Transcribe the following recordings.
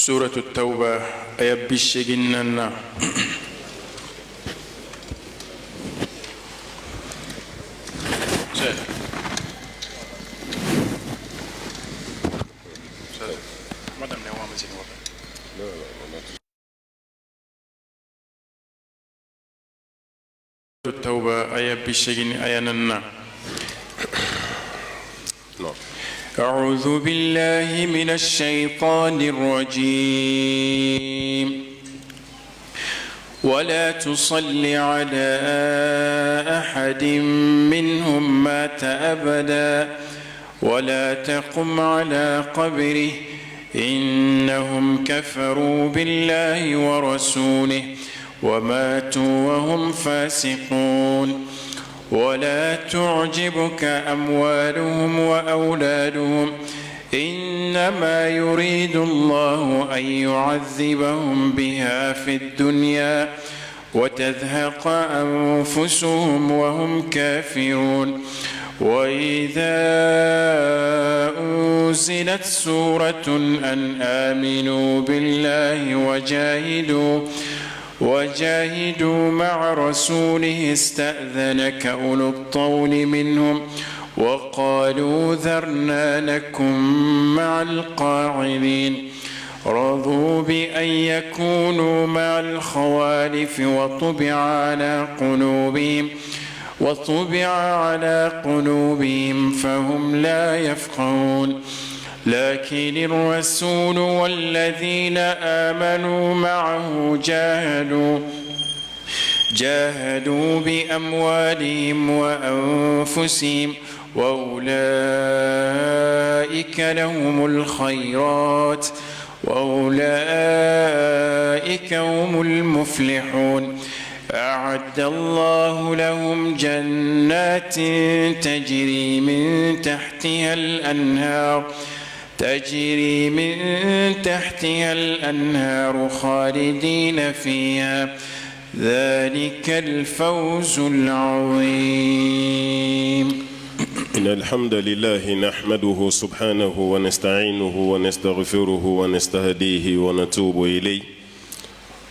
سورة التوبة آية 84. التوبة آية 80 آية 4. أعوذ بالله من الشيطان الرجيم. ولا تصل على أحد منهم مات أبدا ولا تقم على قبره إنهم كفروا بالله ورسوله وماتوا وهم فاسقون. ولا تعجبك أموالهم وأولادهم إنما يريد الله أن يعذبهم بها في الدنيا وتذهق أنفسهم وهم كافرون. وإذا أنزلت سورة أن آمنوا بالله وجاهدوا مع رسوله استأذنك أولو الطول منهم وقالوا ذرنا لكم مع القاعدين. رضوا بأن يكونوا مع الخوالف وطبع على قلوبهم فهم لا يفقهون. لكن الرسول والذين آمنوا معه جاهدوا بأموالهم وأنفسهم وأولئك لهم الخيرات وأولئك هم المفلحون. أعد الله لهم جنات تجري من تحتها الأنهار خالدين فيها ذلك الفوز العظيم. إن الحمد لله نحمده سبحانه ونستعينه ونستغفره ونستهديه ونتوب إليه.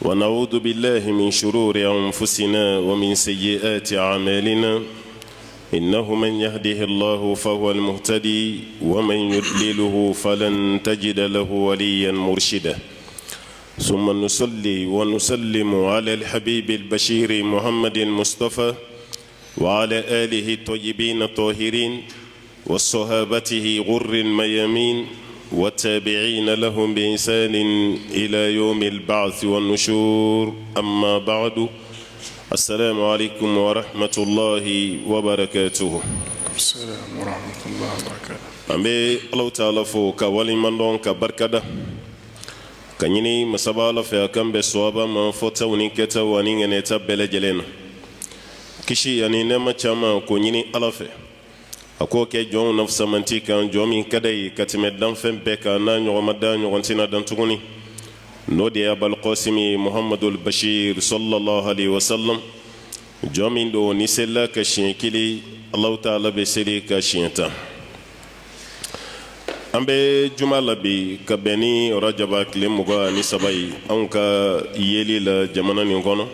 ونعوذ بالله من شرور أنفسنا ومن سيئات أعمالنا إنه من يهده الله فهو المهتدي ومن يضلله فلن تجد له وليا مرشدا ثم نصلي ونسلم على الحبيب البشير محمد المصطفى وعلى آله الطيبين الطاهرين وصحابته غر الميامين والتابعين لهم بإحسان إلى يوم البعث والنشور أما بعد السلام عليكم ورحمة الله وبركاته السلام ورحمة الله وبركاته An bɛ Alahu taala fo ka waleɲuman dɔn ka barikada ka ɲini masaba Ala fɛ a k'an bɛn sawaba ma fɔtaw ni kɛtaw ani ŋɛnɛta bɛɛ lajɛlen na kisi ani nɛɛma caman k'o ɲini Ala fɛ a k'o kɛ jɔnw na fisamanti kan jɔn min ka d'a ye ka tɛmɛ danfɛn bɛɛ kan n'a ɲɔgɔn ma dan ɲɔgɔn tɛna dan tuguni n'o de ye abalkɔsimi muhamadul bashir sallallahu alaihi wasallam jɔn min don n'i selila ka siɲɛ kelen alahu taala bɛ seli ka siɲɛ tan an bɛ juma la bi ka bɛn ni rajaba tile 23 ye anw ka yeli la jamana nin kɔnɔ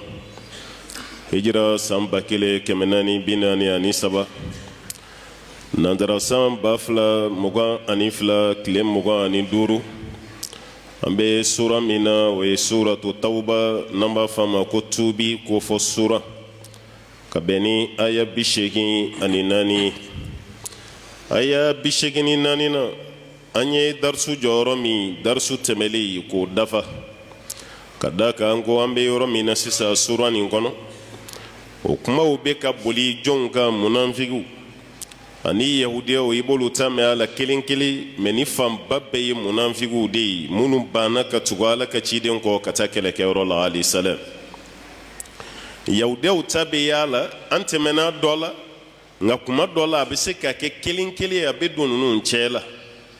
hijira san 1443 nantara san 2022 tile 25 an bɛ sura min na o ye suratu tawuba n'an b'a fɔ a ma ko tuubi kofɔ sura ka bɛn ni aya 84 ye aya 84 na an ye darisu jɔyɔrɔ min darisu tɛmɛlen k'o dafa ka da kan an ko an bɛ yɔrɔ min na sisan sura nin kɔnɔ o kumaw bɛ ka boli jɔnw kan munanfigiw ani yahudiyaw i b'olu ta mɛn a la kelen kelen mɛ ni fanba bɛɛ ye munanfigiw de ye minnu banna ka tugu ala ka ciden kɔ ka taa kɛlɛkɛyɔrɔ la alayhi salam yahudiyaw ta bɛ y'a la an tɛmɛna dɔ la nka kuma dɔ la a bɛ se ka kɛ kelen kelen a bɛ don ninnu cɛ la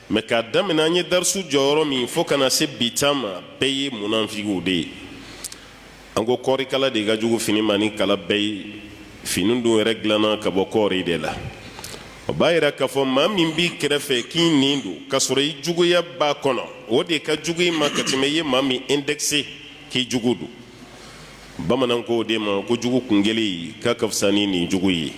mɛ k'a daminɛ an ye darisu jɔyɔrɔ min fo ka na se bi ta ma bɛɛ ye munanfigiw de ye an ko kɔɔrikala de ka jugu fini ma ni kala bɛɛ ye fini dun yɛrɛ dilanna ka bɔ kɔɔri de la o b'a yira k'a fɔ maa min b'i kɛrɛfɛ k'i nin don k'a sɔrɔ i juguya b'a kɔnɔ o de ka jugu i ma ka tɛmɛ i ye maa min indexé k'i jugu don bamanan ko o de ma ko jugu kun kelen k'a ka fisa ni nin jugu ye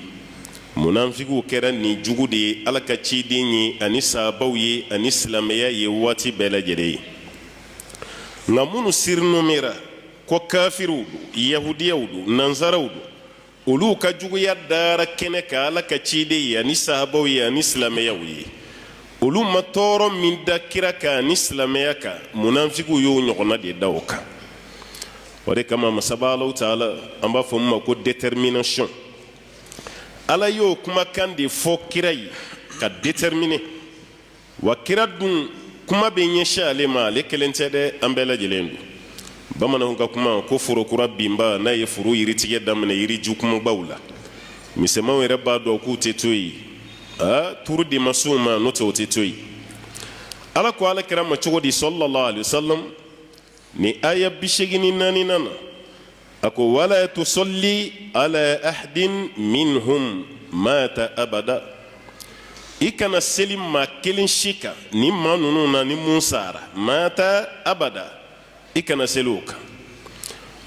munanfigiw kɛra nin jugu de ye ala ka ciden ye ani sahabaw ye ani silamɛya ye waati bɛɛ lajɛlen ye nka minnu surnommera ko kafiriw don yahudiyaw don nansaraw don olu ka juguya dara kɛnɛ kan ala ka ciden ye ani sahabaw ye ani silamɛyaw ye olu ma tɔɔrɔ min da kira kan ani silamɛya kan munanfigiw y'o ɲɔgɔnna de da o kan o de kama masaba alahu taala an b'a fɔ min ma ko détermination ala y'o kumakan de fɔ kira ye ka déterminer wa kira dun kuma bɛ ɲɛsin ale ma ale kelen tɛ dɛ an bɛɛ lajɛlen don bamananw ka kuma ko forokura binba n'a ye foro yiritigɛ daminɛ yiriju kumabaw la misɛnmanw yɛrɛ b'a dɔn k'u tɛ to yen aa turu de ma s'u ma n'o tɛ o tɛ to yen ala ko ala kira ma cogo di sallallahu alaihi wasallam ni aya 84nan na a ko wala tusalli ala ahadin minhum mata abada i kana seli maa kelen si kan ni maa ninnu na ni mun sara mata abada i kana seli o kan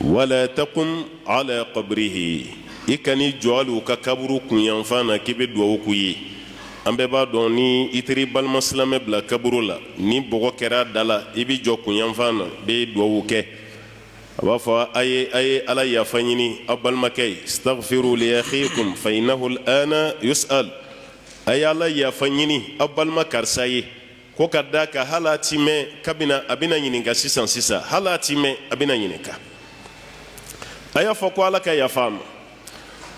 wala taqum ala qabrihi i kan'i jɔ hali u ka kaburu kunyanfan na k'i bɛ dugawu k'u ye an bɛɛ b'a dɔn ni i taara i balima silamɛ bila kaburu la ni bɔgɔ kɛra a da la i bɛ jɔ kunyanfan na bɛ dugawu kɛ a b'a fɔ a ye a ye ala yafa ɲini aw balimakɛ ye istaghfiru li akhikum fa innahu al'ana yus'al a ye ala yafa ɲini aw balima karisa ye ko ka d'a kan hali a ti mɛn kabini a bɛna ɲininka sisan sisan hali a ti mɛn a bɛna ɲininka a y'a fɔ ko ala ka yafa a ma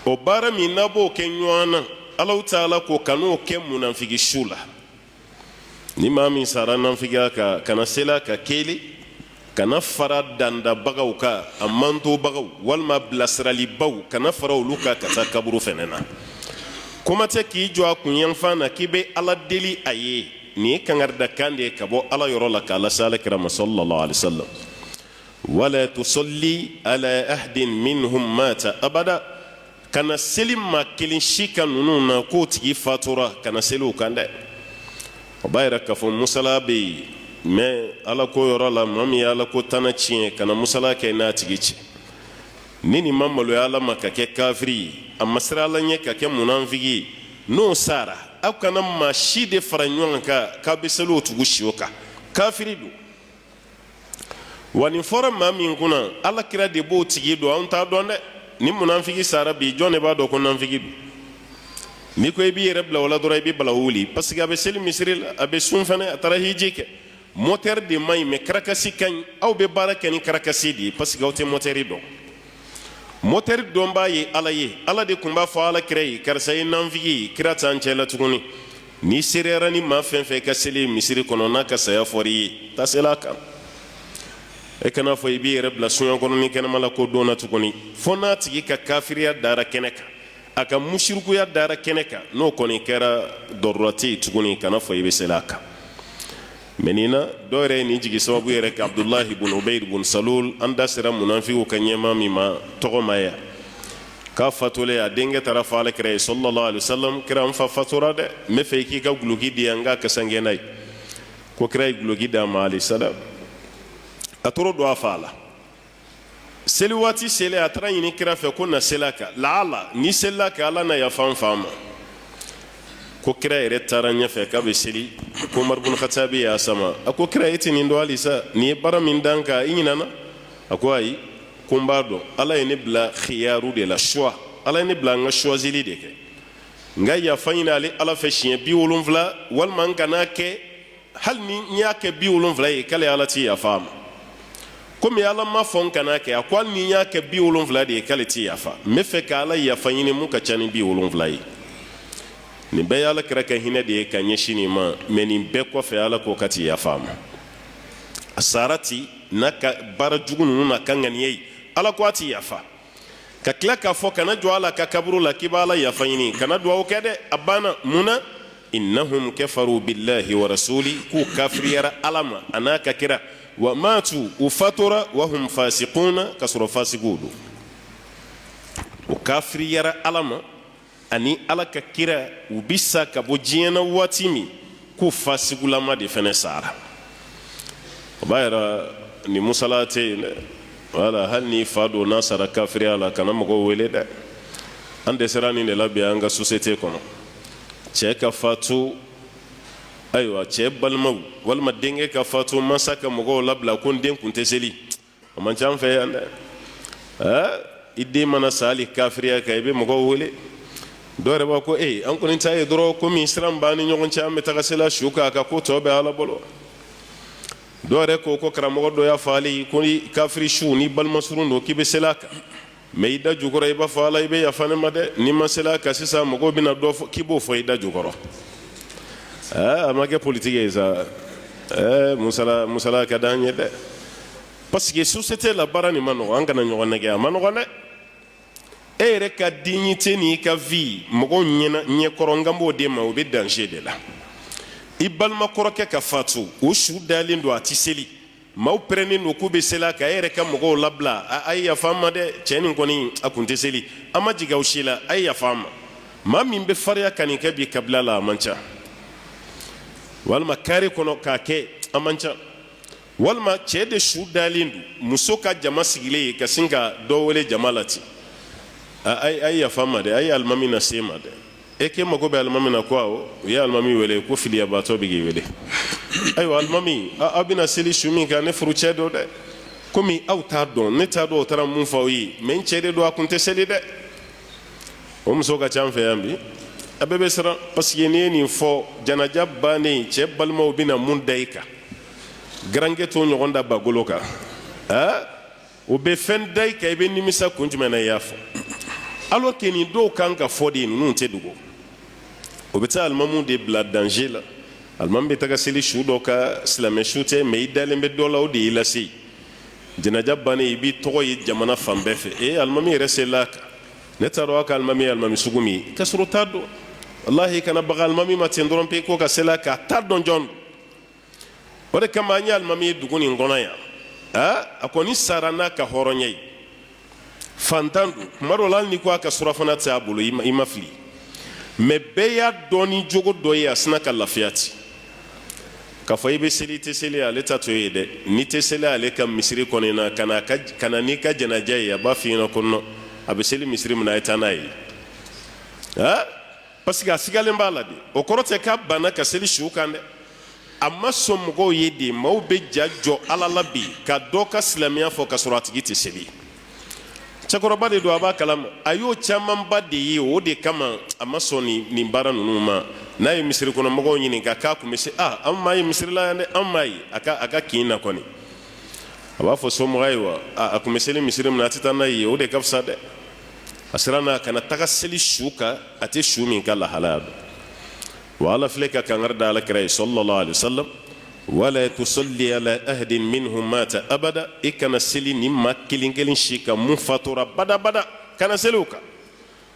o baara min n'a b'o kɛ ɲɔgɔn na alahu taala ko kan'o kɛ munafigi su la ni maa min sara nafigiya kan kana seli a kan kelen kana fara dandabagaw kan a mantobagaw walima bilasiralibaw kana fara olu kan ka taa kaburu fɛnɛ na kuma tɛ k'i jɔ a kunyanfan na k'i bɛ ala deli a ye nin ye kangaridakan de ye ka bɔ ala yɔrɔ la k'a lase ala kira ma sallallahu alaihi wasallam wala tusalli ala ahadin minhum mata abada kana seli maa kelen si kan ninnu na k'o tigi fatura kana seli o kan dɛ o b'a yira k'a fɔ musala bɛ yen Mais Ala ko yɔrɔ la, maa min ye Ala ko tana tiɲɛ, kana musala kɛ n'a tigi cɛ. Ni nin ma maloya Ala ma ka kɛ kafiri ye, a ma siran Ala ɲɛ ka kɛ munanfigi ye, n'o sara, aw kana maa si de fara ɲɔgɔn kan k'a bɛ seli o tugu si kan. Kafiri don wa. Nin fɔra maa min kunna, Ala kira de b'o tigi dɔn, anw t'a dɔn dɛ. Ni munanfigi sara bi, jɔn de b'a dɔn ko nanfigi don? N'i ko i b'i yɛrɛ bila o la dɔrɔn, i bɛ bala wuli, parce que a bɛ seli misiri la, a bɛ sun fana, a taara hiji kɛ. Motɛri de man ɲi, mais karakasi ka ɲi. Aw bɛ baara kɛ ni karakasi de ye, parce que aw tɛ motɛri dɔn. Motɛri dɔnbaa ye Ala ye. Ala de tun b'a fɔ Ala kira ye: karisa ye nanfigi ye. Kira t'an cɛ la tuguni. N'i seereyara ni maa fɛn fɛn ka seli misiri kɔnɔ, n'a ka saya fɔra i ye, taa seli a kan. E kana fɔ i b'i yɛrɛ bila sonya kɔnɔ ni kɛnɛma la ko don na tuguni, fo n'a tigi ka kafiriya dara kɛnɛ kan, a ka musirikuya dara kɛnɛ kan. N'o kɔni kɛra, dɔrɔra tɛ yen tuguni, kana fɔ i bɛ seli a kan. Mais nin na, dɔw yɛrɛ ye nin jigin sababu yɛrɛ kɛ Abudulahi bun Ubay bun Salul. An da sera munafigiw ka ɲɛmaa min ma tɔgɔ ma yan, k'a fatulen, a denkɛ taara fɔ Ala kira ye sallallahu alaihi wasallam: kira, n fa fatura dɛ, n bɛ fɛ i k'i ka guloki di yan, n k'a kasange n'a ye. Ko kira ye guloki d'a ma alayhi salam. A tor'o don a fa la. Seli waati selen, a taara ɲini kira fɛ ko na seli a kan, laala ni selila kan, Ala na yafa n fa ma. Ko kira yɛrɛ taara ɲɛfɛ k'a bɛ seli, ko Umaru bun Khatabi y'a sama. A ko: kira, e tɛ nin dɔn halisa? Nin ye baara min dan kan, i ɲinana? A ko: ayi, ko n b'a dɔn. Ala ye ne bila khiyaru de la, choix. Ala ye ne bila n ka choisili de kɛ, n ka yafa ɲini ale Ala fɛ siɲɛ 70, walima n kana kɛ. Hali ni n y'a kɛ 70 ye, k'ale Ala ti yafa a ma. Komi Ala ma fɔ n kana kɛ, a ko hali ni n y'a kɛ 70 de ye, k'ale ti yafa. N bɛ fɛ ka Ala yafa ɲini mun ka ca ni 70 ye. Nin bɛɛ ye Ala kira ka hinɛ de ye ka ɲɛsin nin ma. Mais nin bɛɛ kɔfɛ, Ala ko ka ti yafa a ma. A sara ti n'a ka baara jugu ninnu n'a ka ŋaniya ye, Ala ko a ti yafa. Ka tila k'a fɔ kana jɔ Ala ka kaburu la k'i b'Ala yafa ɲini, kana duwawu kɛ dɛ. A banna. Mun na? Innahum kafaru billahi wa rasuli, k'u kafiriyara Ala ma a n'a ka kira. Wa matu, u fatura, wa hum fasiquna, ka sɔrɔ fasigiw don. U kafiriyara Ala ma ani Ala ka kira. U bi sa ka bɔ diɲɛ na waati min, k'u fasigulama de fɛnɛ sara. O b'a yira nin musala tɛ yen dɛ. Wala hali n'i fa don, n'a sara kafiriya la, kana mɔgɔw wele dɛ. An dɛsɛra nin de la bi an ka société kɔnɔ. Cɛ ka fatu, ayiwa, cɛ balimaw walima denkɛ ka fatu, mansa ka mɔgɔw labila ko n den kun tɛ seli, o man ca an fɛ yan dɛ. I den mana sa hali kafiriya kan, i bɛ mɔgɔw wele. Dɔw yɛrɛ b'a ko ee, an kɔni ta ye dɔrɔn, komi siran b'an ni ɲɔgɔn cɛ, an bɛ taga sela su kan, a ka ko tɔ bɛ Ala bolo. Dɔw yɛrɛ ko ko karamɔgɔ dɔ y'a fɔ ale ye ko ni kafiri su, ni balima surun don, k'i bɛ seli a kan, mais i da jukɔrɔ i b'a fɔ: Ala, i bɛ yafa ne ma dɛ, n'i ma seli a kan sisan, mɔgɔw bɛna dɔ fɔ. K'i b'o fɔ i da jukɔrɔ. Ɛɛ, a ma kɛ politiki ye sa. Ɛɛ, musala musala ka d'an ye dɛ, parce que société la, baara nin ma nɔgɔn. An kana ɲɔgɔn nɛgɛ, a ma nɔgɔn dɛ. E yɛrɛ ka dignité n'i ka vie mɔgɔw ɲɛna ɲɛkɔrɔ, n kan b'o de ma, o bɛ danger de la. I balima kɔrɔkɛ ka fatu, o su dalen don, a ti seli, maaw pɛrɛnnen don k'u bɛ seli a kan, e yɛrɛ ka mɔgɔw labila: a ye yafa an ma dɛ, cɛ nin kɔni, a kun tɛ seli, an ma jigin aw si la, a ye yafa an ma. Maa min bɛ farinya ka nin kɛ bi kabila la, a man ca. Walima kari kɔnɔ k'a kɛ, a man ca. Walima cɛ de su dalen don, muso ka jama sigilen ye, ka sin ka dɔ wele jama la ten: a ye yafa ma dɛ, a ye alimami na se ma dɛ. E k'e mago bɛ alimami na? Ko awɔ. U ye alimami wele ko filiyabaatɔ bɛ k'i wele. Ayiwa alimami, aw bɛna seli su min kan, ne furucɛ don dɛ. Komi aw t'a dɔn, ne t'a dɔn o taara mun fɔ aw ye, mais n cɛ de don, a kun tɛ seli dɛ. O muso ka ca an fɛ yan bi. A bɛɛ bɛ siran, parce que n'i ye nin fɔ, janaja bannen, cɛ balimaw bɛna mun da i kan? Garankɛ t'o ɲɔgɔn da bagolo kan. Aa, o bɛ fɛn da i kan, i bɛ nimisa. Kun jumɛn na i y'a fɔ? Alors que nin dɔw kan ka fɔ de, ninnu tɛ dogo. O bɛ taa alimamu de bila danger la. Alimami bɛ taga seli su dɔ ka, silamɛ su tɛ, mais i dalen bɛ dɔ la, o de y'i lase. Janaja bannen, i b'i tɔgɔ ye jamana fan bɛɛ fɛ: ee, alimami yɛrɛ selila a kan, ne t'a dɔn aw ka alimami ye alimami sugu min ye. Ka sɔrɔ t'a dɔn. Walahi, kana baga alimami ma ten dɔrɔn pe ko ka seli a kan, a t'a dɔn jɔn don. O de kama an ye alimami ye dugu nin kɔnɔ yan. Aa, a kɔni sara n'a ka hɔrɔnya ye. Fantan don, tuma dɔw la, hali ni ko a ka surafana tɛ a bolo, i ma fili. Mais bɛɛ y'a dɔn ni jogo dɔ ye, a sina ka lafiya ten. K'a fɔ i bɛ seli, i tɛ seli, ale ta to ye dɛ. N'i tɛ seli ale ka misiri kɔni na, ka na n'i ka janaja ye, a b'a f'i ɲɛna ko non, a bɛ seli misiri min na, a ye taa n'a ye. Aa, parce que a sigalen b'a la de. O kɔrɔ tɛ k'a banna ka seli su kan dɛ. A ma sɔn mɔgɔw ye de. Maaw bɛ ja jɔ Ala la bi ka dɔ ka silamɛya fɔ ka sɔrɔ a tigi tɛ seli. Cɛkɔrɔba de don, a b'a kalama, a y'o camanba de ye. O de kama a ma sɔn nin baara ninnu ma. N'a ye misiri kɔnɔ mɔgɔw ɲininka k'a tun bɛ se, a an m'a ye misiri la yan dɛ, an m'a ye a ka kin na kɔni. A b'a fɔ somɔgɔ ye wa a tun bɛ seli misiri min na, a tɛ taa n'a ye, o de ka fisa dɛ. A siranna a kana taga seli su kan, a tɛ su min ka lahalaya dɔn. Wa Ala filɛ ka kangari da Ala kira ye sallallahu alaihi wasallam: wala tusalli ala ahadin minhum mata abada. I kana seli ni maa kelen kelen si kan mun fatura badabada, kana seli o kan.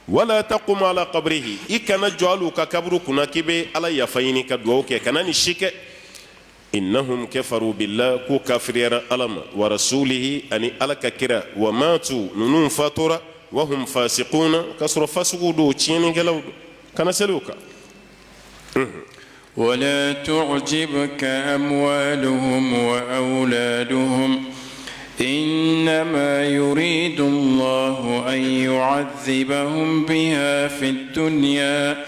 Wala taqum ala qabrihi, i kana jɔ hali u ka kaburu kunna k'i bɛ Ala yafa ɲini ka dugawu kɛ, kana nin si kɛ. Innahum kafaru billah, k'u kafiriyara Ala ma, wa rasulihi, ani Ala ka kira. Wa matu, ninnu fatura, wa hum fasiquna, k'a sɔrɔ fasigiw don, tiɲɛnikɛlaw don. Kana seli u kan. ولا تعجبك أموالهم وأولادهم إنما يريد الله أن يعذبهم بها في الدنيا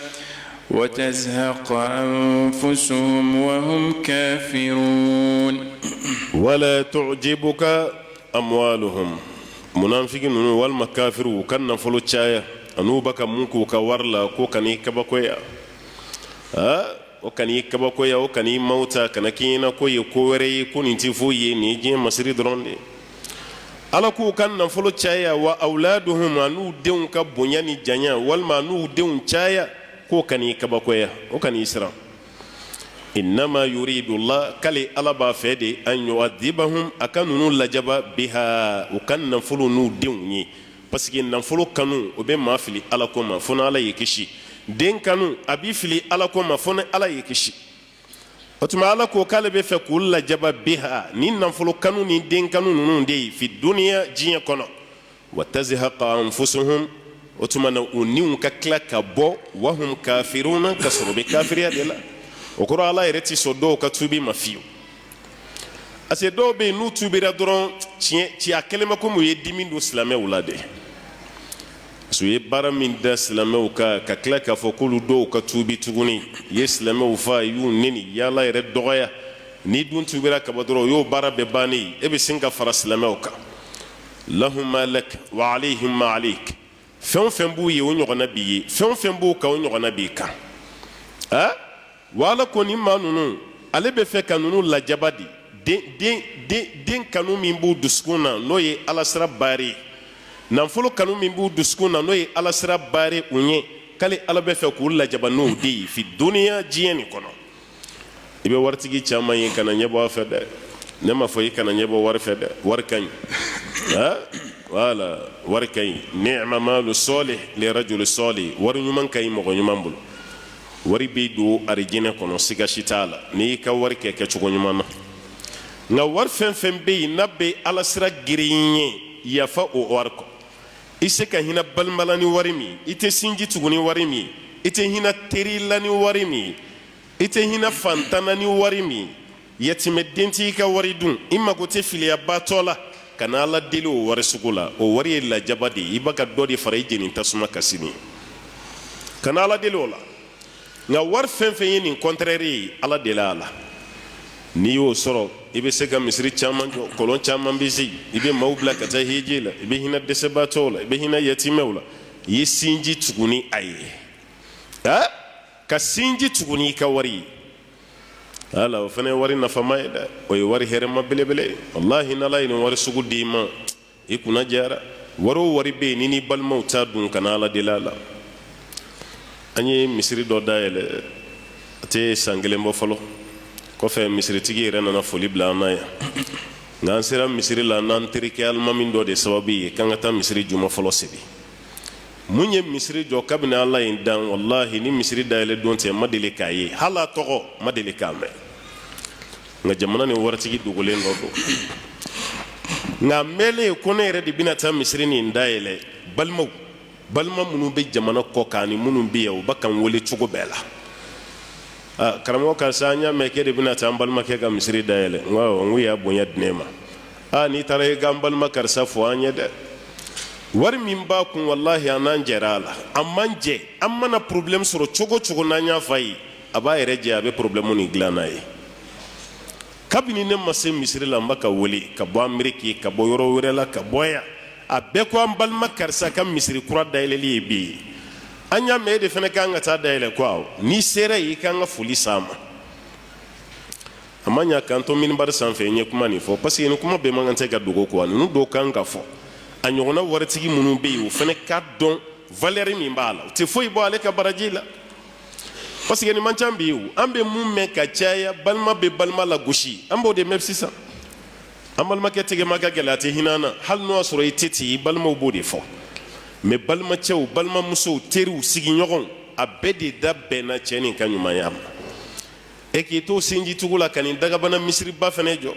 وتزهق أنفسهم وهم كافرون. ولا تعجبك أموالهم. Munafiki ninnu walima kafiriw ka nafolo caya an'u bɛ ka mun k'u ka wari la, k'o kan'i kabakoya. Aa, o kan'i kabakoya, o kan'i mawuta, kana k'i ɲɛna ko ye ko wɛrɛ ye, ko nin tɛ foyi ye, nin ye diɲɛ masiri dɔrɔn de ye. Ala k'u ka nafolo caya, wa awladuhum, an'u denw ka bonya ni janya walima an'u denw caya, k'o kan'i kabakoya, o kan'i siran. Innama yuridullah, k'ale Ala b'a fɛ de, an yu'adhibahum, a ka ninnu lajaba, biha, u ka nafolo n'u denw ye. Parce que nafolo kanu, o bɛ maa fili Ala ko ma fo n'Ala y'i kisi. Den kanu, a b'i fili Ala ko ma fo ni Ala y'i kisi. O tuma Ala ko k'ale bɛ fɛ k'u lajaba biha, ni nafolo kanu ni den kanu ninnu de ye, fi duniya, diɲɛ kɔnɔ. Wa tazhaqa anfusuhum, o tuma na u niw ka tila ka bɔ, wahum kafiruna, ka sɔrɔ u bɛ kafiriya de la. O kɔrɔ, Ala yɛrɛ tɛ sɔn dɔw ka tuubi ma fiyewu, parce que dɔw bɛ yen, n'u tuubira dɔrɔn, tiɲɛ ci a kɛlen bɛ komi u ye dimi don silamɛw la de. Parce que u ye baara min da silamɛw kan, ka tila k'a fɔ k'olu dɔw ka tuubi tuguni, i ye silamɛw fa, i y'u neni, y'Ala yɛrɛ dɔgɔya. N'i dun tuubira ka bɔ dɔrɔn, o y'o baara bɛɛ bannen ye, e bɛ sin ka fara silamɛw kan. Lahum ma lak wa alayhim ma alayk. Fɛn o fɛn b'u ye, o ɲɔgɔnna b'i ye. Fɛn o fɛn b'u kan, o ɲɔgɔnna b'i kan. A wa Ala ko nin maa ninnu, ale bɛ fɛ ka ninnu lajaba de. Den den den den kanu min b'u dusukun na, n'o ye Ala sira baare ye, nafolo kanu min b'u dusukun na, n'o ye Ala sira baare u ɲɛ, k'ale Ala bɛ fɛ k'u lajaba n'o de ye, fi duniya, diɲɛ nin kɔnɔ. I bɛ waritigi caman ye, kana ɲɛbɔ a fɛ dɛ. Ne m'a fɔ i kana ɲɛbɔ wari fɛ dɛ. Wari ka ɲi, wala wari ka ɲi. Ni'ma malu salih li rajuli salih. Wari ɲuman ka ɲi mɔgɔ ɲuman bolo. Wari b'i don arijinɛ kɔnɔ, siga si t'a la, n'i y'i ka wari kɛ kɛcogo ɲuman na. Nka wari fɛn fɛn bɛ yen n'a bɛ Ala sira girin ye, yafa o wari kɔ. I se ka hinɛ balima la ni wari min, i tɛ sinji tugu ni wari min, i tɛ hinɛ teri la ni wari min, i tɛ hinɛ fantan na ni wari min, yatimɛden t'i ka wari dun, i mago tɛ filiyabaatɔ la, kana Ala deli o wari sugu la. O wari ye lajaba de ye, i b'a ka dɔ de fara i jeni tasuma kan sini. Kana Ala deli o la. Nka wari fɛn fɛn ye nin contraire ye, Ala deli a la. N'i y'o sɔrɔ, i bɛ se ka misiri caman jɔ, kɔlɔn caman bɛ se, i bɛ maaw bila ka taa hiji la, i bɛ hinɛ dɛsɛbaatɔw la, i bɛ hinɛ yatimɛw la. I ye sinji tugu ni a ye, ka sinji tugu n'i ka wari ye. Ala, o fana ye wari nafama ye dɛ, o ye wari hɛrɛma belebele ye. Walahi, n'Ala ye nin wari sugu d'i ma, i kunna diyara. Wari o wari bɛ yen ni n'i balimaw t'a dun, kana Ala deli a la. An ye misiri dɔ dayɛlɛ, a tɛ san kelen bɔ fɔlɔ. Kɔfɛ misiritigi yɛrɛ nana foli bila an na yan. Nka an sera misiri la n'an terikɛ alimami dɔ de sababu ye k'an ka taa misiri juma fɔlɔ seli. Mun ye misiri jɔ kabini Ala ye dan, walahi, ni misiri dayɛlɛ don tɛ, ma deli k'a ye, hali a tɔgɔ ma deli k'a mɛn. Nka jamana ni waritigi dogolen dɔ don. Nka mɛnlen ko ne yɛrɛ de bɛna taa misiri nin dayɛlɛ, balimaw, balima minnu bɛ jamana kɔ kan ni minnu bɛ yan, u bɛ ka n wele cogo bɛɛ la. Aa, karamɔgɔ karisa, an y'a mɛn k'e de bɛna taa an balimakɛ ka misiri dayɛlɛ. N ko awɔ, n ko y'a bonya di ne ma. Aa, n'i taara i k'an balima karisa fo an ye dɛ. Wari min b'a kun, walahi, an n'an jɛra a la, an man jɛ. An mana problème sɔrɔ cogo o cogo, n'an y'a f'a ye, a b'a yɛrɛ jɛ, a bɛ problème nin dilan n'a ye. Kabini ne ma se misiri la, n b'a ka wele ka bɔ Ameriki, ka bɔ yɔrɔ wɛrɛ la, ka bɔ yan, a bɛɛ ko an balima karisa ka misiri kura dayɛlɛli ye bi ye. An y'a mɛn e de fana kan ka taa dayɛlɛ. Ko awɔ, n'i sera yen, i k'an ka foli s'a ma. A ma ɲa k'an to minibari sanfɛ n ye kuma nin fɔ, parce que nin kuma bɛɛ man kan tɛ ka dogo quoi. Ninnu dɔw kan ka fɔ. A ɲɔgɔnna waritigi minnu bɛ yen, o fana k'a dɔn valeur min b'a la, o tɛ foyi bɔ ale ka baraji la, parce que nin man ca bi. O an bɛ mun mɛn ka caya? Balima bɛ balima lagosi, an b'o de mɛn sisan. An balimakɛ tigɛma ka gɛlɛn, a tɛ hinɛ an na. Hali n'o y'a sɔrɔ i tɛ ten, i balimaw b'o de fɔ. Mais balimacɛw, balimamusow, teriw, sigiɲɔgɔnw, a bɛɛ de da bɛnna cɛ nin ka ɲumanya ma. E k'i to sinjitugu la ka nin dagabana misiriba fana jɔ,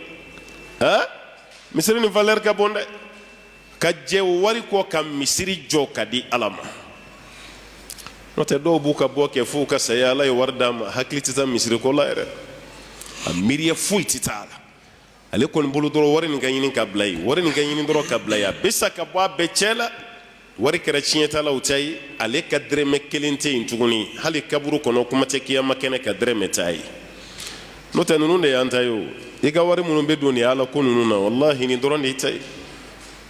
ha, misiri nin valeur ka bon dɛ. Ka jɛ o wari kɔ ka misiri jɔ ka di Ala ma. N'o tɛ, dɔw b'u ka bɔ kɛ f'u ka saya, Ala ye wari d'a ma, hakili tɛ taa misiri ko la yɛrɛ, a miiriya foyi tɛ taa a la. Ale kɔni bolo dɔrɔn, wari nin ka ɲini ka bila yen, wari nin ka ɲini dɔrɔn ka bila yen. A bɛ sa ka bɔ a bɛɛ cɛ la. Wari kɛra tiɲɛtalaw ta ye, ale ka dɛrɛmɛ kelen tɛ yen tuguni, hali kaburu kɔnɔ, kuma tɛ kiyama kɛnɛ ka dɛrɛmɛ t'a ye. N'o tɛ, ninnu de y'an ta ye. O i ka wari minnu bɛ don nin Ala ko ninnu na, walahi, nin dɔrɔn de y'i ta ye.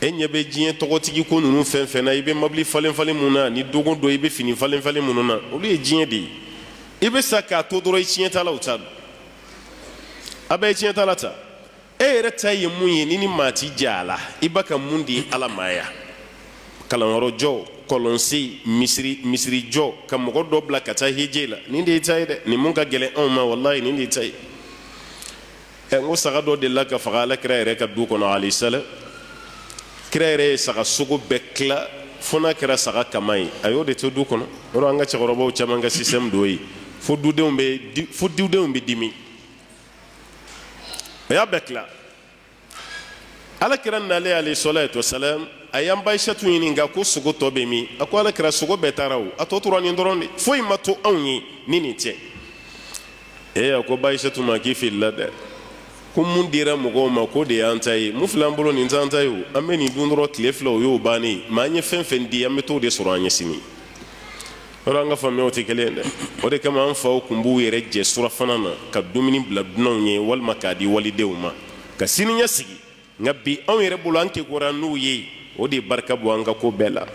E ɲɛ bɛ diɲɛ tɔgɔtigi ko ninnu fɛn fɛn na, i bɛ mobili falen falen mun na, ni dogo don, i bɛ fini falen falen minnu na, olu ye diɲɛ de ye. I bɛ sa k'a to dɔrɔn, i tiɲɛtalaw ta don. A bɛɛ ye tiɲɛtala ta. E yɛrɛ ta ye mun ye? Ni maa ti jɛ a la, i b'a ka mun di Ala ma yan? Kalanyɔrɔ jɔ, kɔlɔnsen, misiri, misiri jɔ, ka mɔgɔ dɔ bila ka taa hiji la, nin de y'i ta ye dɛ. Nin mun ka gɛlɛn anw ma, walahi, nin de y'i ta ye. Ɛ, n ko saga dɔ delila ka faga Ala kira yɛrɛ ka du kɔnɔ, alayhi salam. Kira yɛrɛ ye saga sogo bɛɛ tila fo n'a kɛra saga kama ye, a y'o de to du kɔnɔ. Yɔrɔ an ka cɛkɔrɔbaw caman ka système dɔ ye, fo dudenw bɛ dimi. A y'a bɛɛ tila. Ala kira nalen, alayhi salatu wasalam, a y'an ba Aisatu ɲininka ko sogo tɔ bɛ min? A ko Ala kira, sogo bɛɛ taara, o a tɔ tora nin dɔrɔn de, foyi ma to anw ye ni nin tɛ. E, a ko ba Aisatu ma k'i filila dɛ, ko mun dira mɔgɔw ma, k'o de y'an ta ye. Mun filɛ an bolo, nin t'an ta ye. O an bɛ nin dun dɔrɔn tile 2, o y'o bannen. Mais an ye fɛn fɛn di, an bɛ t'o de sɔrɔ an ɲɛ sini. Yɔrɔ an ka faamuyaw tɛ kelen ye dɛ. O de kama an faw tun b'u yɛrɛ jɛ surafana na ka dumuni bila dunanw ye walima k'a di walidenw ma ka sini ɲɛ sigi. Nka bi, anw yɛrɛ bolo, an kekora n'u ye, o de ye barika bɔ an ka ko bɛɛ la.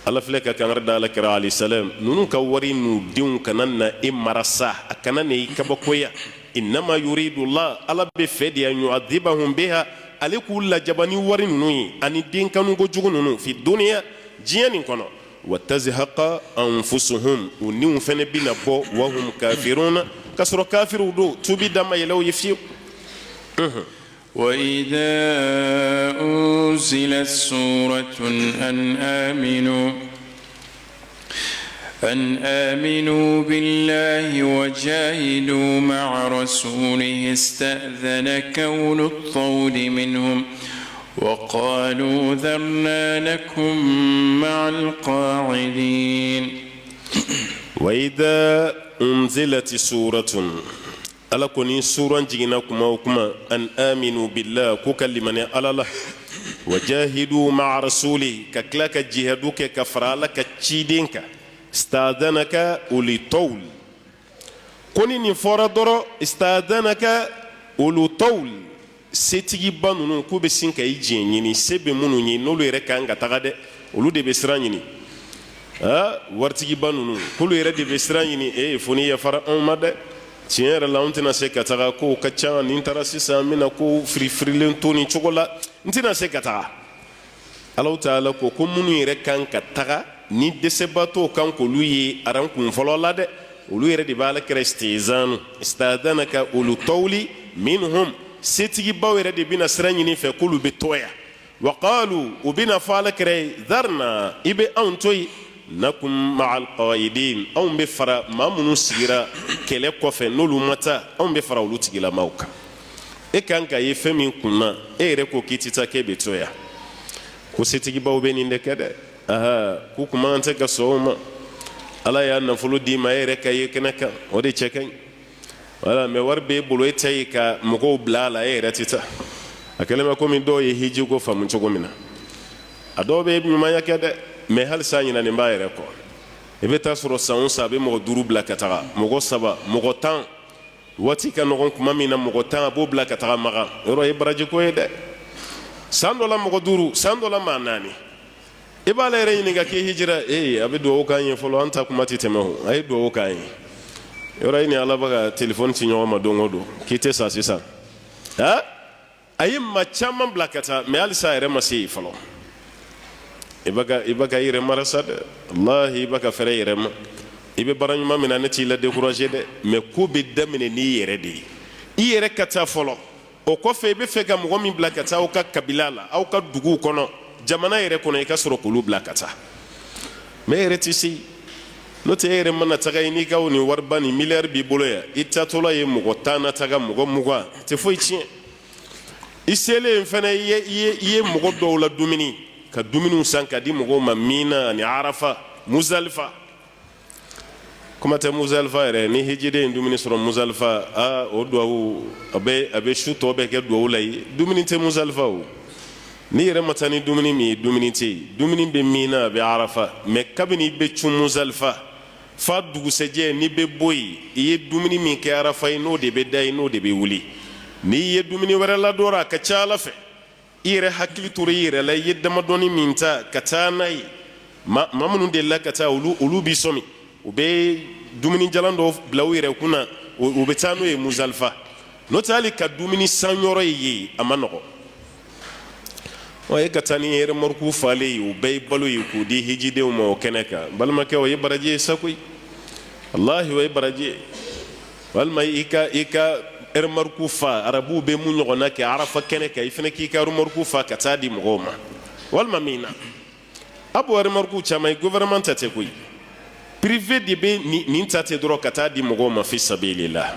Ala filɛ ka kangari da Ala kira, alayhi salam, ninnu ka wari n'u denw kana na e mara sa, a kana na i kabakoya. Innama yuridullah, Ala bɛ fɛ de, an yu'adhibahum biha, ale k'u lajaba ni wari ninnu ye ani den kanuko jugu ninnu, fi duniya, diɲɛ nin kɔnɔ, wa tazhaqa anfusuhum, u niw fɛnɛ bɛna bɔ, wahum kafiruna, k'a sɔrɔ kafiriw don, tubi da ma yɛlɛ u ye fiyewu. وإذا أنزلت سورة أن آمنوا بالله وجاهدوا مع رسوله استأذنك أولو الطول منهم وقالوا ذرنا نكن مع القاعدين. وإذا أنزلت سورة، Ala ko ni suran jiginna kuma o kuma, an aminu billah, k'u ka limaniya Ala la, wajahidu ma'a rasuli, ka tila ka jihadu kɛ ka fara Ala ka ciden kan, istadanaka uli tawul. Ko ni nin fɔra dɔrɔn, istadanaka ulu tawul, setigiba ninnu k'u bɛ sin ka i diɲɛ ɲini. Se bɛ minnu ye, n'olu yɛrɛ kan ka taga dɛ, olu de bɛ sira ɲini. Aa, waritigiba ninnu, k'olu yɛrɛ de bɛ sira ɲini. E, fo ni yafara anw ma dɛ, tiɲɛ yɛrɛ la, anw tɛna se ka taga, kow ka ca. Ni n taara sisan, n bɛna ko firifirilen to nin cogo la, n tɛna se ka taga. Alahu taala ko ko minnu yɛrɛ kan ka taga ni dɛsɛbaatɔw kan k'olu ye aran kun fɔlɔ la dɛ, olu yɛrɛ de b'a la kɛra istizanu. Istadanaka ulu tawli minhum, setigibaw yɛrɛ de bɛna sira ɲini fɛ k'olu bɛ to yan. Wa qalu, u bɛna fɔ Ala kira ye, dharna, i bɛ anw to yen, nakum ma'al qaidin, anw bɛ fara maa minnu sigira kɛlɛ kɔfɛ, n'olu ma taa, anw bɛ fara olu tigilamaw kan. E kan ka ye fɛn min kun na, e yɛrɛ ko k'i tɛ taa, k'e bɛ to yan. Ko setigibaw bɛ nin de kɛ dɛ. Aha, k'u kun man tɛ ka sɔn o ma. Ala y'a nafolo d'i ma, e yɛrɛ ka ye kɛnɛ kan, o de cɛ ka ɲi. Wala mɛ wari b'e bolo, e ta ye ka mɔgɔw bila a la, e yɛrɛ tɛ taa. A kɛlen bɛ komi dɔw ye hiji ko faamu cogo min na. A dɔw bɛ ɲumanya kɛ dɛ, mɛ halisa ɲinɛnen b'a yɛrɛ kɔ. I bɛ taa sɔrɔ san o san, a bɛ mɔgɔ duuru bila ka taga, mɔgɔ saba, mɔgɔ 10. Waati ka nɔgɔn kuma min na, mɔgɔ 10, a b'o bila ka taga Makan. Yɔrɔ ye barajiko ye dɛ. San dɔ la mɔgɔ duuru, san dɔ la maa naani. I b'ale yɛrɛ ɲininka k'i hijira ee, a bɛ dugawu k'an ye fɔlɔ, an ta kuma tɛ tɛmɛ o, a ye dugawu k'an ye. Yɔrɔ i ni Ala bɛ ka telefɔni ci ɲɔgɔn ma don o don k'i tɛ sa sisan. Ha, a ye maa caman bila ka taa, mɛ halisa a yɛrɛ ma se yen fɔlɔ. I bɛ ka i yɛrɛ mara sa dɛ, walahi, i bɛ ka fɛrɛ i yɛrɛ ma. I bɛ baara ɲuman min na, ne t'i la décourager dɛ, mɛ ko bɛ daminɛ n'i yɛrɛ de ye. I yɛrɛ ka taa fɔlɔ, o kɔfɛ i bɛ fɛ ka mɔgɔ min bila ka taa aw ka kabila la, aw ka duguw kɔnɔ, jamana yɛrɛ kɔnɔ, i ka sɔrɔ k'olu bila ka taa. Mɛ e yɛrɛ tɛ se, n'o tɛ e yɛrɛ mana taga i n'i ka nin wariba nin miliyari b'i bolo yan, i taatɔla ye mɔgɔ 10 na taga, mɔgɔ 20, tɛ foyi tiɲɛ. I selen fana, i ye mɔgɔ dɔw la dumuni, ka dumuniw san ka di mɔgɔw ma Mina ani Arafa, Muzalifa. Kuma tɛ Muzalifa yɛrɛ, ni hijiden ye dumuni sɔrɔ Muzalifa, aa, o duwawu a bɛ su tɔ bɛɛ kɛ duwawu la ye. Dumuni tɛ Muzalifa o. N'i yɛrɛ ma taa ni dumuni min ye, dumuni tɛ yen. Dumuni bɛ Mina, a bɛ Arafa, mɛ kabini i bɛ cun Muzalifa fa dugusɛjɛ, n'i bɛ bɔ yen, i ye dumuni min kɛ Arafa ye, n'o de bɛ da yen, n'o de bɛ wuli. N'i ye dumuni wɛrɛ ladɔrɔn, a ka ca Ala fɛ, i yɛrɛ hakili tora i yɛrɛ la, i ye damadɔni min ta ka taa n'a ye. Maa minnu delila ka taa, olu b'i sɔmi, u bɛ dumuni jalan dɔ bila u yɛrɛ kun na, u bɛ taa n'o ye Muzalifa. N'o tɛ, hali ka dumuni san yɔrɔ ye, a ma nɔgɔ. Wa e ka taa ni remorque falen ye, o bɛɛ ye balo ye, k'o di hijidenw ma o kɛnɛ kan, balimakɛ, o ye baraji ye sa koyi, walahi, o ye baraji ye. Walima i ka remorque fa, arabuw bɛ mun ɲɔgɔnna kɛ Arafa kɛnɛ kan, i fana k'i ka remorque fa ka taa di mɔgɔw ma. Walima min na a b'o remorque caman ye, gouvernement ta tɛ koyi, privé de bɛ nin ta ten dɔrɔn ka taa di mɔgɔw ma fi sabilillah.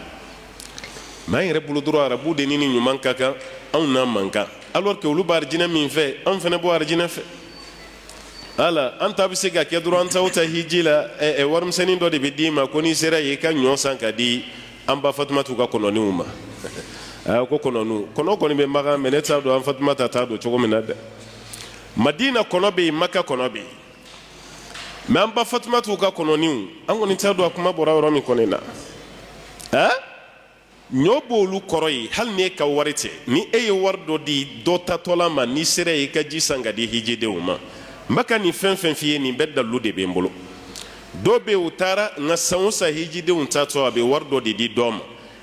Mais an yɛrɛ bolo dɔrɔn, arabu de ni ni ɲuman ka kan, anw n'a man kan, alors que olu b'a arijinɛ min fɛ, anw fana b'o arijinɛ fɛ. Ala an ta bɛ se ka kɛ dɔrɔn, an t'aw ta hiji la, ɛ warimisɛnnin dɔ de bɛ d'i ma ko n'i sera yen, i ka ɲɔ san ka di an ba Fatumatu ka kɔnɔniw ma. Aa, ko kɔnɔniw, kɔnɔ kɔni bɛ Makan, mɛ ne t'a dɔn an Fatumata t'a dɔn cogo min na dɛ. Madina kɔnɔ bɛ yen, Maka kɔnɔ bɛ yen, mɛ an ba Fatumatu ka kɔnɔniw, an kɔni t'a dɔn a kuma bɔra yɔrɔ min kɔni na. Aa, ɲɔ b'olu kɔrɔ ye. Hali ni e ka wari tɛ, ni e ye wari dɔ di dɔ tatɔla ma, n'i sera yen, i ka ji san ka di hijidenw ma. N bɛ ka nin fɛn fɛn f'i ye, nin bɛɛ dalilu de bɛ n bolo. Dɔw bɛ yen, u taara, nka san o san hijidenw tatɔ, a bɛ wari dɔ de di dɔ ma: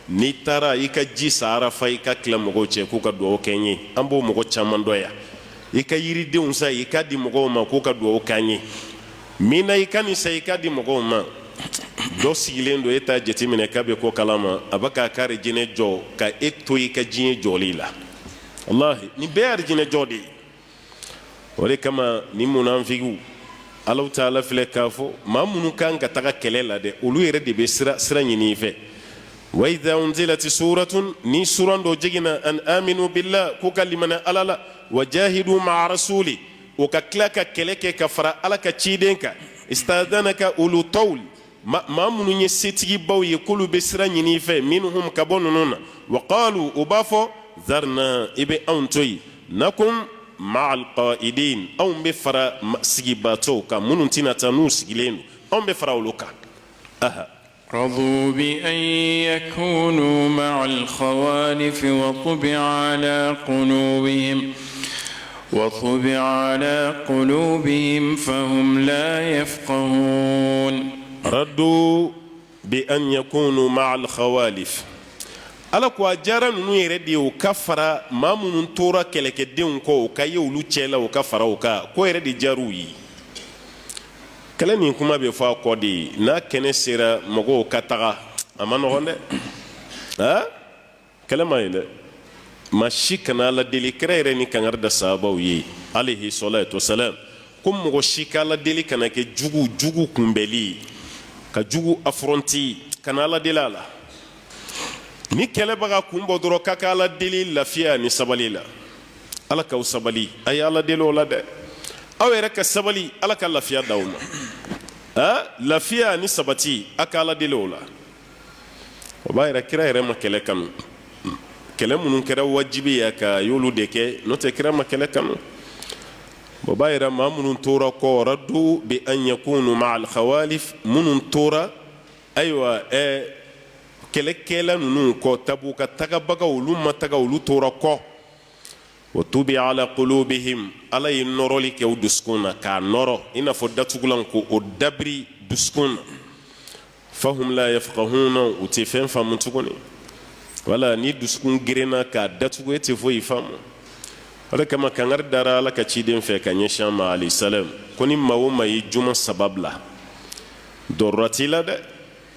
n'i taara, i ka ji san Arafa, i ka tila mɔgɔw cɛ k'u ka dugawu kɛ n ye. An b'o mɔgɔ caman dɔn yan. I ka yiridenw san, i ka di mɔgɔw ma k'u ka dugawu k'an ye. Min na, i ka nin san, i ka di mɔgɔw ma. Dɔ sigilen don, e t'a jateminɛ k'a bɛ ko kalama, a bɛ k'a ka arijinɛ jɔ ka e to i ka diɲɛ jɔli la. Walahi, nin bɛɛ ye arijinɛ jɔ de ye. O de kama ni munafigiw, Alahu taala filɛ k'a fɔ, maa minnu kan ka taga kɛlɛ la dɛ, olu yɛrɛ de bɛ sira sira ɲini i fɛ. Wa idha unzilati suratun, ni suran dɔ jiginna, an aminu billah, k'u ka limaniya Ala la, wa jahidu ma'a rasuli, o ka tila ka kɛlɛ kɛ ka fara Ala ka ciden kan, istadanaka ulu tawli, maa minnu ye setigibaw ye, k'olu bɛ sira ɲini i fɛ, minhum, ka bɔ ninnu na, wa qalu, u b'a fɔ, zarna, i bɛ anw to yen, nakun ma'al qa'idin, anw bɛ fara sigibaatɔw kan, minnu tɛna taa, n'u sigilen don, anw bɛ fara olu kan. Aha. رضوا بأن يكونوا مع الخوالف وطبع على قلوبهم فهم لا يفقهون. رضوا بأن يكونوا مع الخوالف. Ala ko a diyara ninnu yɛrɛ de ye u ka fara maa minnu tora kɛlɛkɛdenw kɔ, u ka ye olu cɛ la, u ka fara u kan. Ko yɛrɛ de diyar'u ye. Kɛlɛ nin kuma bɛ fɔ a kɔ de ye, n'a kɛnɛ sera mɔgɔw ka taga, a ma nɔgɔn dɛ. Ha, kɛlɛ ma ye dɛ. Maa si kana Ala deli. Kira yɛrɛ ni kangari da sahabaw ye, alayhi salatu wasalam, ko mɔgɔ si ka Ala deli kana kɛ jugu kunbɛli, ka jugu affronter, kana Ala deli a la. Ni kɛlɛ bɛ ka kun bɔ dɔrɔn, k'a ka Ala deli lafiya ni sabali la. Ala k'aw sabali, a ye Ala deli o la dɛ. Aw yɛrɛ ka sabali, Ala ka lafiya d'aw ma. Lafiya ni sabati, a ka Ala deli o la. O b'a yira kira yɛrɛ ma kɛlɛ kanu. Kɛlɛ minnu kɛra wajibi ye a y'olu de kɛ, n'o tɛ kira ma kɛlɛ kanu. O b'a yira maa minnu tora kɔ, radu bi an yakunu ma alkhawalif, minnu tora, ayiwa, kɛlɛkɛla ninnu kɔ, Tabuka tagabagaw, olu ma taga, olu tora kɔ. Wa tubi'a ala qulubihim, Ala ye nɔrɔli kɛ u dusukun na, k'a nɔrɔ i n'a fɔ datugulan, ko o dabiri dusukun na. Fahum la yafqahuna, u tɛ fɛn faamu tuguni. Wala ni dusukun gerenna k'a datugu, e tɛ foyi faamu. O de kama kangari dara Ala ka ciden fɛ ka ɲɛsin an ma, alayhi salam, ko ni maa o maa ye juma saba bila, dɔrɔra t'i la dɛ,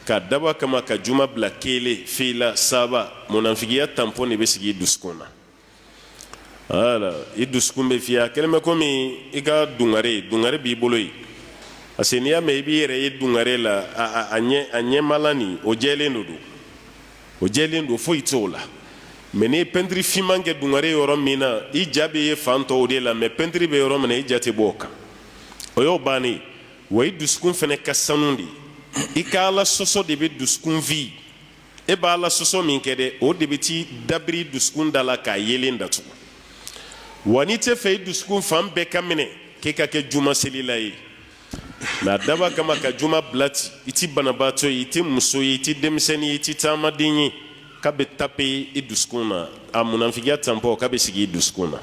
k'a dabɔ kama ka juma bila kelen, fila, saba, munafigiya tanpɔn de bɛ sigi i dusukun na. Wala i dusukun bɛ fiyɛ, a kɛlen bɛ komi i ka dungare, dungare b'i bolo yen, parce que n'i y'a mɛn i b'i yɛrɛ ye dungare la, a ɲɛmala nin, o jɛlen don, o jɛlen don, foyi t'o la. Mɛ n'i ye pɛntiri finman kɛ dungare yɔrɔ min na, i ja bɛ ye fan tɔw de la, mɛ pɛntiri bɛ yɔrɔ min na, i ja tɛ bɔ o kan. O y'o bannen. Wa i dusukun fana ka sanu de, i ka Ala sɔsɔ de bɛ dusukun fi. E b'a Ala sɔsɔ min kɛ dɛ, o de bɛ t'i dabiri dusukun da la k'a yelen datugu. Wa n'i tɛ fɛ i dusukun fan bɛɛ ka minɛ, k'e ka kɛ juma selila ye, mɛ a dabɔ kama ka juma bila ten, i ti banabaatɔ ye, i tɛ muso ye, i ti denmisɛnnin ye, i ti taamaden ye, k'a bɛ tape i dusukun na, a munafigiya tanpɔn k'a bɛ sigi i dusukun na.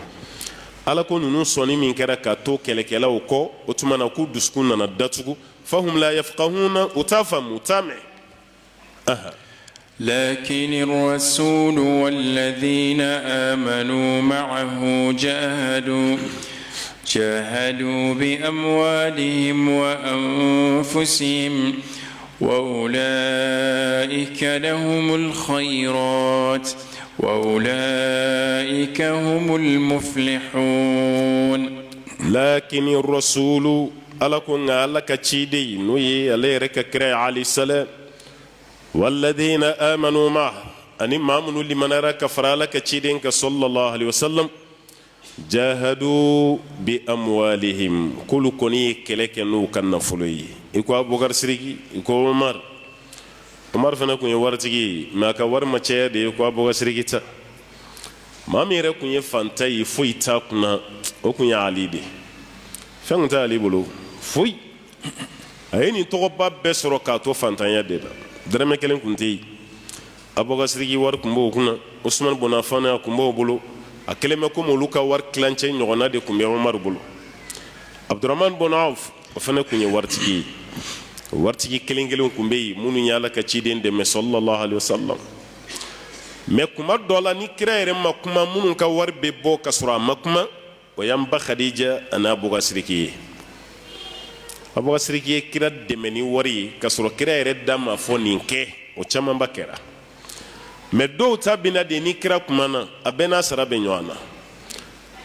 Ala ko ninnu sɔnni min kɛra ka to kɛlɛkɛlaw kɔ, o tuma na k'u dusukun nana datugu. Fahum la yafqahuna, u t'a faamu, u t'a mɛn. لكن الرسول والذين آمنوا معه جاهدوا بأموالهم وأنفسهم وأولئك لهم الخيرات وأولئك هم المفلحون. لكن الرسول, Ala ko nka Ala ka ciden, n'o ye ale yɛrɛ ka kira ye, alayhi salam, walladina amanu ma, ani maa minnu limanara ka fara Ala ka ciden kan, sallallahu alaihi wasallam, jahadu bi amwalihim, k'olu kɔni ye kɛlɛ kɛ n'u ka nafolo ye. I ko Abubakar Siriki, i ko Umar. Umar fana tun ye waritigi ye, mɛ a ka wari ma caya de ye ko Abubakar Siriki ta. Maa min yɛrɛ tun ye fantan ye, foyi t'a kunna, o tun ye Ali de. Fɛn tun tɛ Ali bolo foyi. A ye nin tɔgɔba bɛɛ sɔrɔ k'a to fantanya de la, dɛrɛmɛ kelen tun tɛ yen. Abubakar Siriki wari tun b'o kunna, Usman bun Affan a tun b'o bolo, a kɛlen bɛ komi olu ka wari tilancɛ ɲɔgɔnna de tun bɛ Umaru bolo. Abdurahman bun Awf, o fana tun ye waritigi ye. Waritigi kelen kelen tun bɛ yen minnu ye Ala ka ciden dɛmɛ, sallallahu alaihi wasallam. Mɛ kuma dɔ la, ni kira yɛrɛ ma kuma, minnu ka wari bɛ bɔ ka sɔrɔ a ma kuma, o y'an ba Khadija ani Abubakar Siriki ye. Abubakar Siriki ye kira dɛmɛ ni wari ye ka sɔrɔ kira yɛrɛ da ma fɔ nin kɛ, o camanba kɛra. Mɛ dɔw ta bɛna de ni kira kumana, a bɛɛ n'a sara bɛ ɲɔgɔn na.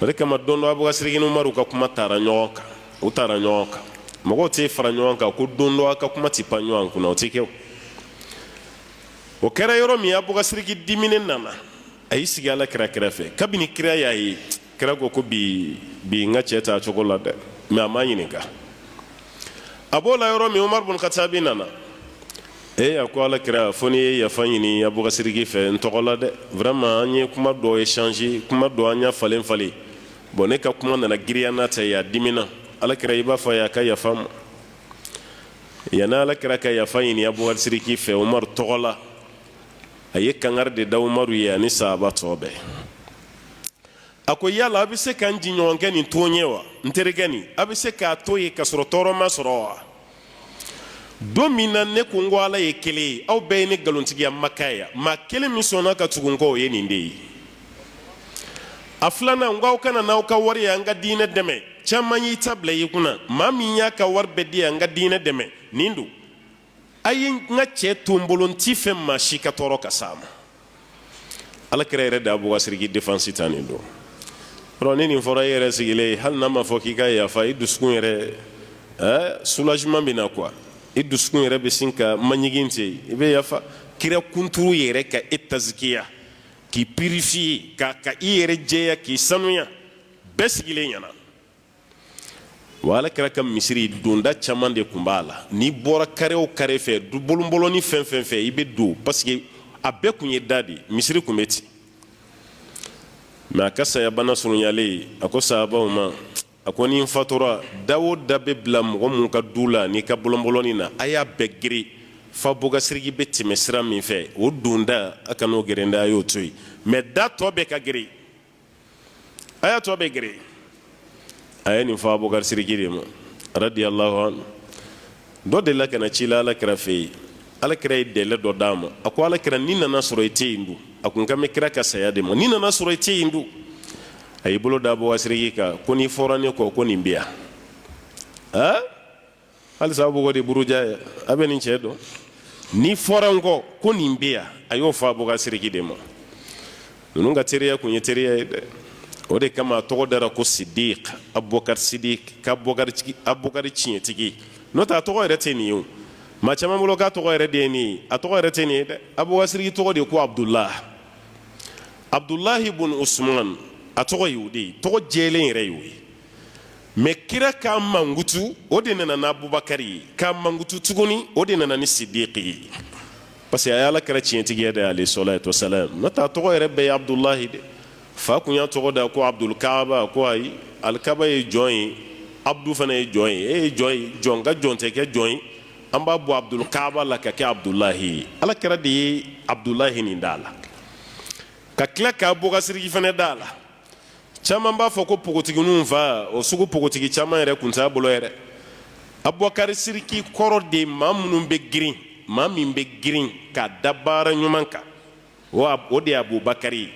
O de kama don dɔ, Abubakar Siriki ni Umaru ka kuma taara ɲɔgɔn kan, u taara ɲɔgɔn kan. Mɔgɔw tɛ fara ɲɔgɔn kan ko don dɔ a ka kuma tɛ pan ɲɔgɔn kunna, o tɛ kɛ. O kɛra yɔrɔ min, Abubakar Siriki diminen nana, a y'i sigi Ala kira kɛrɛfɛ. Kabini kira y'a ye, kira ko ko bi bi n ka cɛ ta cogo la dɛ, mɛ a m'a ɲininka. A b'o la yɔrɔ min, Umaru bun Katabi nana. Ee, a ko Ala kira, fo n'i ye yafa ɲini Abubakar Siriki fɛ n tɔgɔ la dɛ. Vraiment, an ye kuma dɔ échanger, kuma dɔ an y'a falen falen. Bon, ne ka kuma nana giriya n'a ta ye, a dimina. Ala kira, i b'a fɔ a ye a ka yafa ma. Yanni Ala kira ka yafa ɲini Abubakar Siriki fɛ Umaru tɔgɔ la, a ye kangari de da Umaru ye ani sahaba tɔ bɛɛ. A ko yala a bɛ se ka n jɛɲɔgɔnkɛ nin to n ye wa? N terikɛ nin, a bɛ se k'a to yen ka sɔrɔ tɔɔrɔ ma sɔrɔ wa? Don min na ne ko n ko Ala ye kelen ye, aw bɛɛ ye ne nkalontigiya Maka yan. Maa kelen min sɔnna ka tugu n kɔ, o ye nin de ye. A filanan, n ko aw kana n'aw ka wari ye an ka diinɛ dɛmɛ, caman y'i ta bila i kunna. Maa min y'a ka wari bɛɛ di an ka diinɛ dɛmɛ, nin don. A ye n ka cɛ to n bolo, n t'i fɛ maa si ka tɔɔrɔ ka s'a ma. Ala kira yɛrɛ de Abubakar Siriki défense ta nin don. Yɔrɔ ni nin fɔra e yɛrɛ sigilen ye, hali n'a ma fɔ k'i ka yafa, i dusukun yɛrɛ soulagement bɛ na quoi. I dusukun yɛrɛ bɛ sin ka maɲigin ten, i bɛ yafa. Kira kunturu yɛrɛ ka e tazikiya, k'i purifier, ka i yɛrɛ jɛya, k'i sanuya bɛɛ sigilen ɲɛna. Wa ala kira ka misiri donda caman de tun b'a la. N'i bɔra kare o kare fɛ, du bolonbolonni fɛn fɛn fɛ, i bɛ don, parce que a bɛɛ tun ye da de, misiri tun bɛ ten. Mais a ka sayabana surunyalen, a ko sahabaw ma, a ko ni n fatura, da o da bɛ bila mɔgɔ min ka du la n'i ka bolonbolonni na, a y'a bɛɛ geren fo Abubakar Siriki bɛ tɛmɛ sira min fɛ, o donda, a kan'o geren dɛ, a y'o to yen, mais da tɔ bɛɛ ka geren, a y'a tɔ bɛɛ geren. A ye nin fɔ Abubakar Siriki de ma, radiyallahu anhu. Dɔ delila ka na ci la ala kira fɛ yen. Ala kira ye délai dɔ d'a ma. A ko ala kira, ni nana sɔrɔ i tɛ yen dun? A kun kan bɛ kira ka saya de ma. Ni nana sɔrɔ i tɛ yen dun? A y'i bolo da Abubakar Siriki kan ko n'i fɔra ne kɔ, ko nin bɛ yan. Aa, halisa aw b'o de buruja ye, a bɛ nin cɛ dɔn. N'i fɔra n kɔ, ko nin bɛ yan. A y'o fɔ Abubakar Siriki de ma. Ninnu ka teriya kun ye teriya ye dɛ. O de kama a tɔgɔ dara ko Sidik, Abubakar Sidik, k'Abubakar tiɲɛtigi. N'o tɛ, a tɔgɔ yɛrɛ tɛ nin ye o. Maa caman bolo k'a tɔgɔ yɛrɛ de ye nin ye. A tɔgɔ yɛrɛ tɛ nin ye dɛ. Abubakar Siriki tɔgɔ de ye ko Abdullah, Abdulahi bun Usman. A tɔgɔ ye o de ye, tɔgɔ jɛlen yɛrɛ ye o ye. Mais kira k'a mankutu, o de nana n'Abubakari ye. K'a mankutu tuguni, o de nana ni Sidiki ye, parce que a ye ala kira tiɲɛtigiya de, alayhi salatu wasalam. N'o tɛ, a tɔgɔ yɛrɛ bɛɛ ye Abdulahi de. Fa kun y'a tɔgɔ da ko Abdul Kaaba. Ko ayi, Alikaba ye jɔn ye, Abdu fana ye jɔn ye, e ye jɔn ye, jɔn ka jɔn tɛ kɛ jɔn ye. An b'a bɔ Abdul Kaaba la ka kɛ Abdulahi ye. Ala kira de ye Abdulahi nin d'a la, ka tila k'a Abubakar Siriki fana d'a la. Caman b'a fɔ ko npogotigininw fa. O sugu npogotigi caman yɛrɛ kun t'a bolo yɛrɛ. Abubakar Siriki kɔrɔ de maa minnu bɛ girin, maa min bɛ girin k'a da baara ɲuman kan, o de ye Abubakari ye.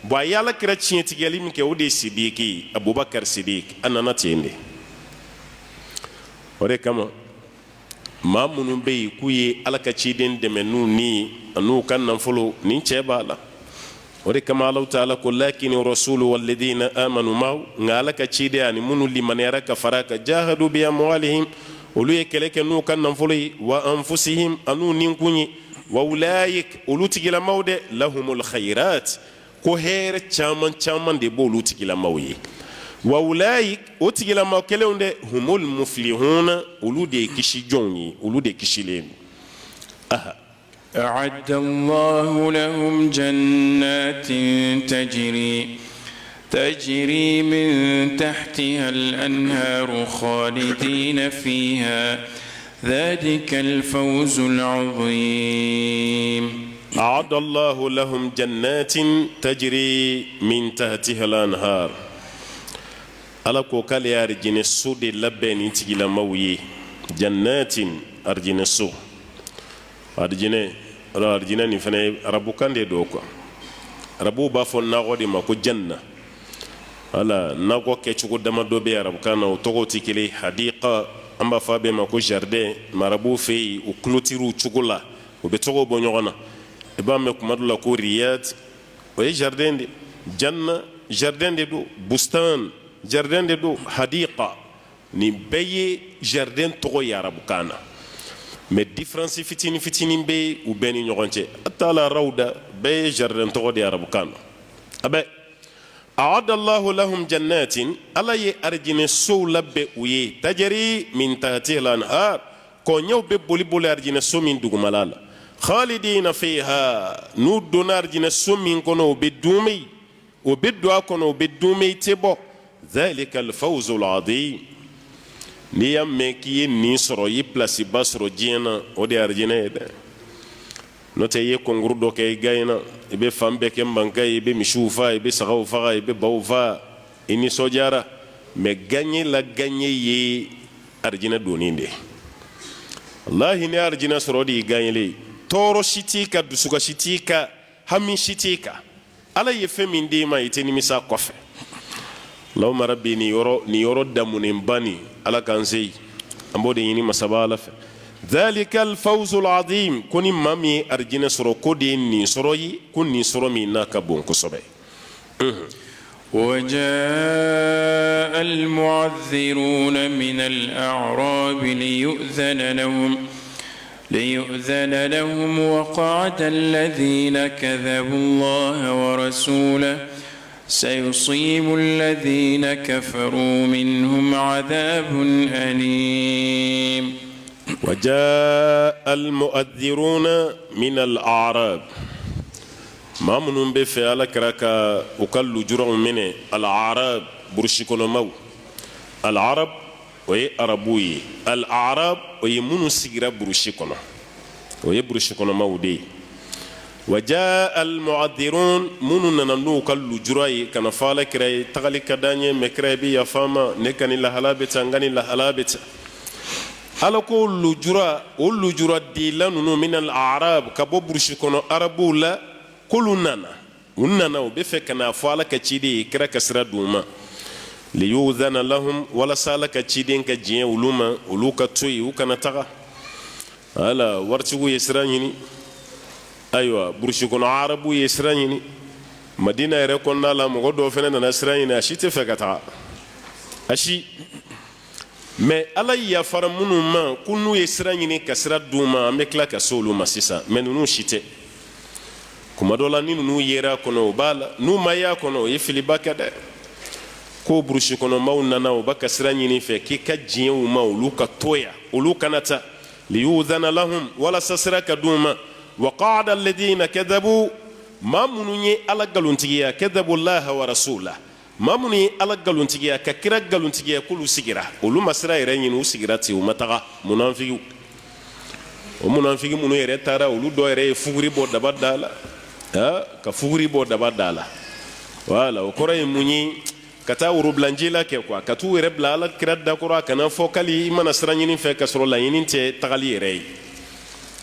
Bon, a ye ala kira tiɲɛtigiyali min kɛ, o de ye Sidiki ye, Abubakar Sidiki. A nana ten de. O de kama maa minnu bɛ yen k'u ye ala ka ciden dɛmɛ n'u ni an'u ka nafolo, nin cɛ b'a la. O de kama Alahu taala ko lakini rasulu walladina amanu maahu. Nka ala ka ciden ani minnu limaniyara ka fara kan, jahadu bi amwalihim, olu ye kɛlɛ kɛ n'u ka nafolo ye, wa anfusihim, an'u ninkun ye. Wa ulaik, olu tigilamaw dɛ, lahumul khairat, ko hɛrɛ caman caman de b'olu tigilamaw ye. Wa ulaik, o tigilama kelenw dɛ, humul muflihuna, olu de ye kisi jɔnw ye, olu de kisilen don. Aha. أعد الله لهم جنات تجري من تحتها الأنهار خالدين فيها ذلك الفوز العظيم. أعد الله لهم جنات تجري من تحتها الأنهار. Ala ko k'ale ye arijinɛ so de labɛn nin tigilamaw ye. Jannatin, arijinɛ so, arijinɛ. Alors, arijinɛ nin fana ye arabukan de don quoi. Arabuw b'a fɔ nakɔ de ma ko janna. Wala nakɔ kɛcogo damadɔ bɛ arabukan na, o tɔgɔw tɛ kelen. Hadiqa, an b'a fɔ a bɛɛ ma ko jardin, mais arabuw fɛ yen, o clôture cogo la, o bɛ tɔgɔw bɔ ɲɔgɔn na. I b'a mɛn kuma dɔ la ko riyad, o ye jardin de. Janna, jardin de don. Bustan, jardin de don. Hadiqa, nin bɛɛ ye jardin tɔgɔ ye arabukan na, mais différence fitinin fitinin bɛ u bɛɛ ni ɲɔgɔn cɛ. Hatta la rawda, bɛɛ ye jardin tɔgɔ de ye arabukan na. A bɛ aadallahu lahum jannatin, ala ye arijinɛ sow labɛn u ye, tajari min tahtiha al-anhar, kɔɲɛw bɛ boli boli arijinɛ so min dugumala la, khalidina fiha, n'u donna arijinɛ so min kɔnɔ, u bɛ duumɛ, o bɛ don a kɔnɔ, o bɛ duumɛ, i tɛ bɔ. Zalika alfawzul azim. N'i y'a mɛn k'i ye nin sɔrɔ, i ye pilasiba sɔrɔ diɲɛ na, o de ye arijinɛ ye dɛ. N'o tɛ, i ye concours dɔ kɛ, i gagnena, i bɛ fan bɛɛ kɛ mankan ye, i bɛ misiw fa, i bɛ sagaw faga, i bɛ baw fa, i nisɔndiyara, mais gagné la gagné ye arijinɛ donni de ye. Walahi, n'i ye arijinɛ sɔrɔ, o de y'i gagnelen ye. Tɔɔrɔ si t'i kan, dusukasi t'i kan, hami si t'i kan. Ala ye fɛn min d'e ma, i tɛ nimisa kɔfɛ. Allahumma rabbi, nin yɔrɔ damunenba nin, ala k'an se yen. An b'o de ɲini masaba ala fɛ. Dhalika alfawzul azim. Ko ni maa min ye arijinɛ sɔrɔ, ko de ye nin sɔrɔ ye, ko nin sɔrɔ min n'a ka bon kosɛbɛ. وجاء المعذرون من الأعراب ليؤذن لهم وقعد الذين كذبوا الله ورسوله. سيصيب الذين كفروا منهم عذاب أليم. وجاء المؤذرون من الأعراب. Maa minnu bɛ fɛ Ala kira ka u ka lujuraw minɛ, al-arab, burusi kɔnɔmaw. Al-arab, o ye arabuw ye. Al-arab, o ye minnu sigira burusi kɔnɔ, o ye burusi kɔnɔmaw de ye. Waja almu'adhirun, minnu nana n'u ka lujura ye ka na fɔ Ala kira ye: tagali ka d'an ye, mɛ kira, i bɛ yafa n ma, ne ka nin lahala bɛ tan, n ka nin lahala bɛ tan. Ala ko lujura, o lujura dila ninnu, min al-arab, ka bɔ burusi kɔnɔ arabuw la, k'olu nana, u nana, u bɛ fɛ ka n'a fɔ Ala ka ciden ye, kira ka sira d'u ma, liyudhana lahum, walasa Ala ka ciden ka diɲɛ olu ma, olu ka to yen, u kana taga. Wala waritigiw ye sira ɲini, ayiwa, burusi kɔnɔ arabu ye sira ɲini, Madina yɛrɛ kɔnɔna la mɔgɔ dɔw fana nana sira ɲini. A si tɛ fɛ ka taga, a si. Mɛ Ala yafara minnu ma ko n'u ye sira ɲini ka sira d'u ma, an bɛ tila ka se olu ma sisan. Mɛ ninnu si tɛ. Kuma dɔ la, ni ninnu yera a kɔnɔ, o b'a la, n'u ma y'a kɔnɔ, o ye filiba kɛ dɛ. Ko burusi kɔnɔmaw nana, u b'a ka sira ɲini fɛ k'i ka diɲɛ u ma, olu ka to yan, olu kana taa. Liyudhana lahum, walasa sira ka d'u ma. Wa qaada alladhina kadhabu, maa minnu ye Ala galontigiya, kadhabu llaha wa rasulah, maa minnu ye Ala galontigiya ka kira galontigiya, k'olu sigira, olu ma sira yɛrɛ ɲini, u sigira ten, u ma taga. Munafigiw, o munafigi minnu yɛrɛ taara, olu dɔw yɛrɛ ye fuguri bɔ daba da la, ka fuguri bɔ daba da la. Wala o kɔrɔ ye mun ye? Ka taa worobilanji la kɛ quoi, ka t'u yɛrɛ bila Ala kira dakɔrɔ, a kana fɔ k'ali i mana sira ɲini fɛ ka sɔrɔ laɲini tɛ tagali yɛrɛ ye.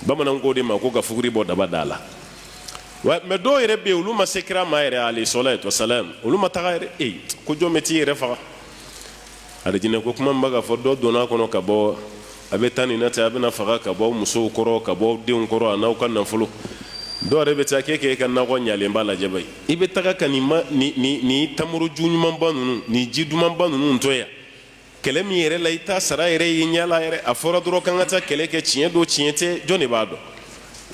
Bamananw k'o de ma ko ka fuguri bɔ daba da la. Wa mɛ dɔw yɛrɛ bɛ yen, olu ma se kira ma yɛrɛ, alayhi salatu wasalam, olu ma taga yɛrɛ. Ee, ko jɔn bɛ t'i yɛrɛ faga? Alijinɛ ko kuma min bɛ ka fɔ, dɔ donna a kɔnɔ ka bɔ, a bɛ taa nin na ten, a bɛna faga ka bɔ musow kɔrɔ, ka bɔ denw kɔrɔ, a n'aw ka nafolo. Dɔw yɛrɛ bɛ taa k'e k'e ka nakɔ ɲalenba lajɛ bayi, i bɛ taga ka nin ma nin nin nin tamaro ju ɲumanba ninnu, nin ji dumanba ninnu to yan. Kɛlɛ min yɛrɛ la, i t'a sara yɛrɛ ye ɲɛ la yɛrɛ. A fɔra dɔrɔn k'an ka taa kɛlɛ kɛ, tiɲɛ don, tiɲɛ tɛ, jɔn de b'a dɔn?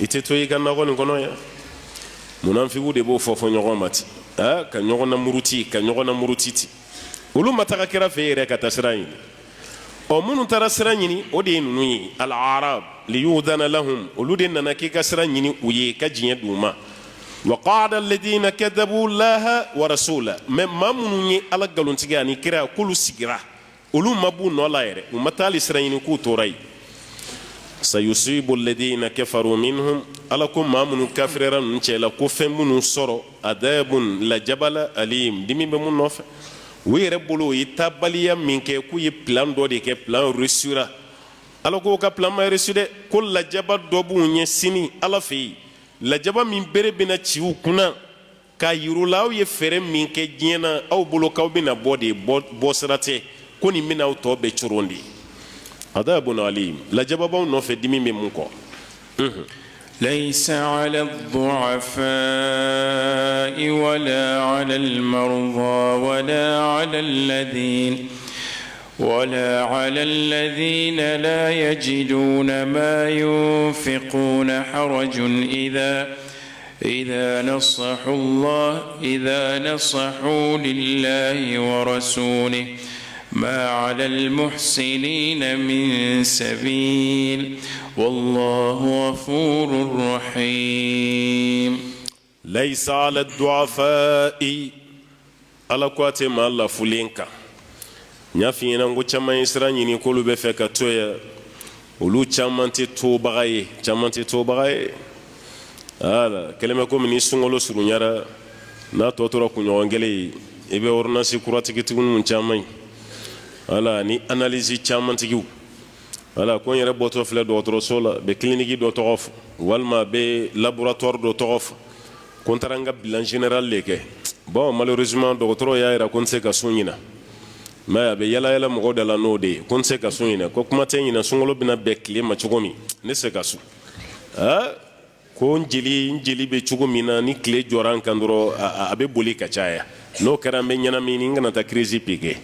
I tɛ to i ka nakɔ nin kɔnɔ yan. Munafigiw de b'o fɔ fɔ ɲɔgɔn ma ten, ka ɲɔgɔn na muruti, ka ɲɔgɔn na muruti ten. Olu ma taga kira fɛ yɛrɛ ka taa sira ɲini. Ɔ, minnu taara sira ɲini, o de ye ninnu ye, al arab, liyudana lahum, olu de nana k'i ka sira ɲini u ye, ka diɲɛ d'u ma. Wa qaada alladhina kadhabu llaha wa rasula, mɛ maa minnu ye Ala nkalontigiya ani kira, k'olu sigira, olu ma b'u nɔ la yɛrɛ, u ma taa hali sira ɲini, k'u tora yen. Sayusibu alladhina kafaru minhum, Ala ko maa minnu kafiriyara ninnu cɛ la, ko fɛn minnu sɔrɔ, adabun, lajabala, alim, dimi bɛ mun nɔfɛ. U yɛrɛ bolo, u ye taabaliya min kɛ, k'u ye plan dɔ de kɛ, plan réussira. Ala ko ka plan ma réussi dɛ, ko lajaba dɔ b'u ɲɛ sini Ala fɛ yen, lajaba min bere bɛna ci u kunna k'a yir'u la, aw ye fɛɛrɛ min kɛ diɲɛ na, aw bolo k'aw bɛna bɔ de, bɔ sira tɛ, ko nin bɛna aw tɔ bɛɛ coron de. Adabun alim, lajaba b'aw nɔfɛ, dimi bɛ mun kɔ. ليس على الضعفاء ولا على المرضى ولا على الذين لا يجدون ما ينفقون حرج إذا نصحوا لله ورسوله. ما على المحسنين من سبيل، والله غفور رحيم. ليس على الضعفاء، Ala ko a tɛ maa lafulen kan. N y'a f'i ɲɛna n ko caman ye sira ɲini k'olu bɛ fɛ ka to yan, olu caman tɛ tobaga ye, caman tɛ tobaga ye. Wala kɛlen bɛ komi ni sunkalo surunyara, n'a tɔ tora kunɲɔgɔn kelen ye, i bɛ ordonnance kuratigitigiw caman ye, wala ni analyse caman tigiw. Wala ko n yɛrɛ bɔtɔ filɛ dɔgɔtɔrɔso la, bɛ clinique dɔ tɔgɔ fɔ walima a bɛ laboratoire dɔ tɔgɔ fɔ, ko n taara n ka bilan général de kɛ. Bon, malheureusement, dɔgɔtɔrɔ y'a yira ko n tɛ se ka sun ɲina, mais a bɛ yala yala mɔgɔw da la n'o de ye, ko n tɛ se ka sun ɲinɛ, ko kuma tɛ ɲinɛ, sunkalo bɛna bɛn tile ma cogo min, ne tɛ se ka sun. Aa, ko n jeli bɛ cogo min na, ni tile jɔra n kan dɔrɔn, a bɛ boli ka caya, n'o kɛra n bɛ ɲɛnamini, n kana taa crise piquer.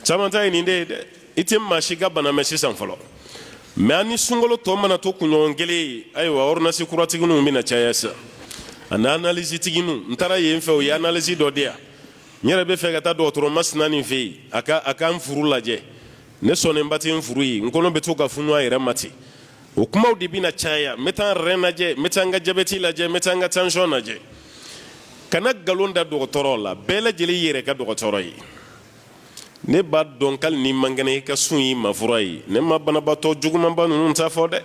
Caman ta ye nin de ye dɛ. I tɛ maa si ka bana mɛn sisan fɔlɔ, mɛ an ni sunkalo tɔ mana to kunɲɔgɔn kelen ye, ayiwa, ordonnance kuratigininw bɛna caya sisan, ani analyse tigininw. N taara yen fɛ, u ye analyse dɔ di yan. N yɛrɛ bɛ fɛ ka taa dɔgɔtɔrɔ masina nin fɛ yen, a ka n furu lajɛ. Ne sɔnnenba tɛ n furu ye, n kɔnɔ bɛ to ka funu a yɛrɛ ma ten. O kumaw de bɛna caya: n bɛ taa n rein lajɛ, n bɛ taa n ka jabɛti lajɛ, n bɛ taa n ka tension lajɛ. Kana nkalon da dɔgɔtɔrɔ la. Bɛɛ lajɛlen yɛrɛ ka dɔgɔtɔrɔ ye. Ne b'a dɔn k'ali n'i man kɛnɛ, i ka sun y'i ma fura ye. Ne ma banabaatɔ jugumanba ninnu ta fɔ dɛ,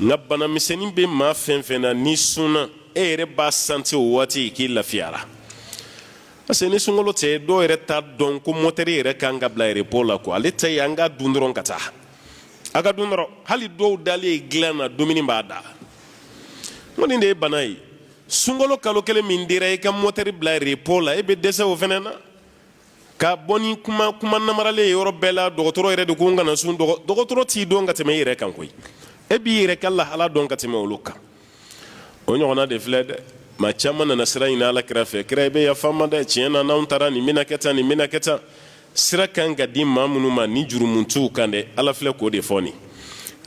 nka banamisɛnnin bɛ maa fɛn fɛn na, n'i sunna, e yɛrɛ b'a santi o waati k'i lafiyara, parce que ni sunkalo tɛ, dɔw yɛrɛ t'a dɔn ko mɔtɛri yɛrɛ kan ka bila repos la quoi. Ale ta ye an ka dun dɔrɔn ka taa, a ka dun dɔrɔn. Hali dɔw dalen dilan na, dumuni b'a da. N ko nin de ye bana ye. Sunkalo kalo kelen min dira i ka mɔtɛri bila repos la, e bɛ dɛsɛ o fɛnɛ na ka bɔ ni kuma kuma namaralen ye yɔrɔ bɛɛ la: dɔgɔtɔrɔ yɛrɛ de ko n kana sun. Dɔgɔtɔrɔ t'i dɔn ka tɛmɛ i yɛrɛ kan koyi. E b'i yɛrɛ ka lahala dɔn ka tɛmɛ olu kan. O ɲɔgɔnna de filɛ dɛ. Maa caman nana sira ɲini Ala kira fɛ: kira, i bɛ yafa ma dɛ, tiɲɛ na, n'anw taara, nin bɛna kɛ tan, nin bɛna kɛ tan. Sira kan ka di maa minnu ma ni jurumu t'u kan dɛ, Ala filɛ k'o de fɔ nin: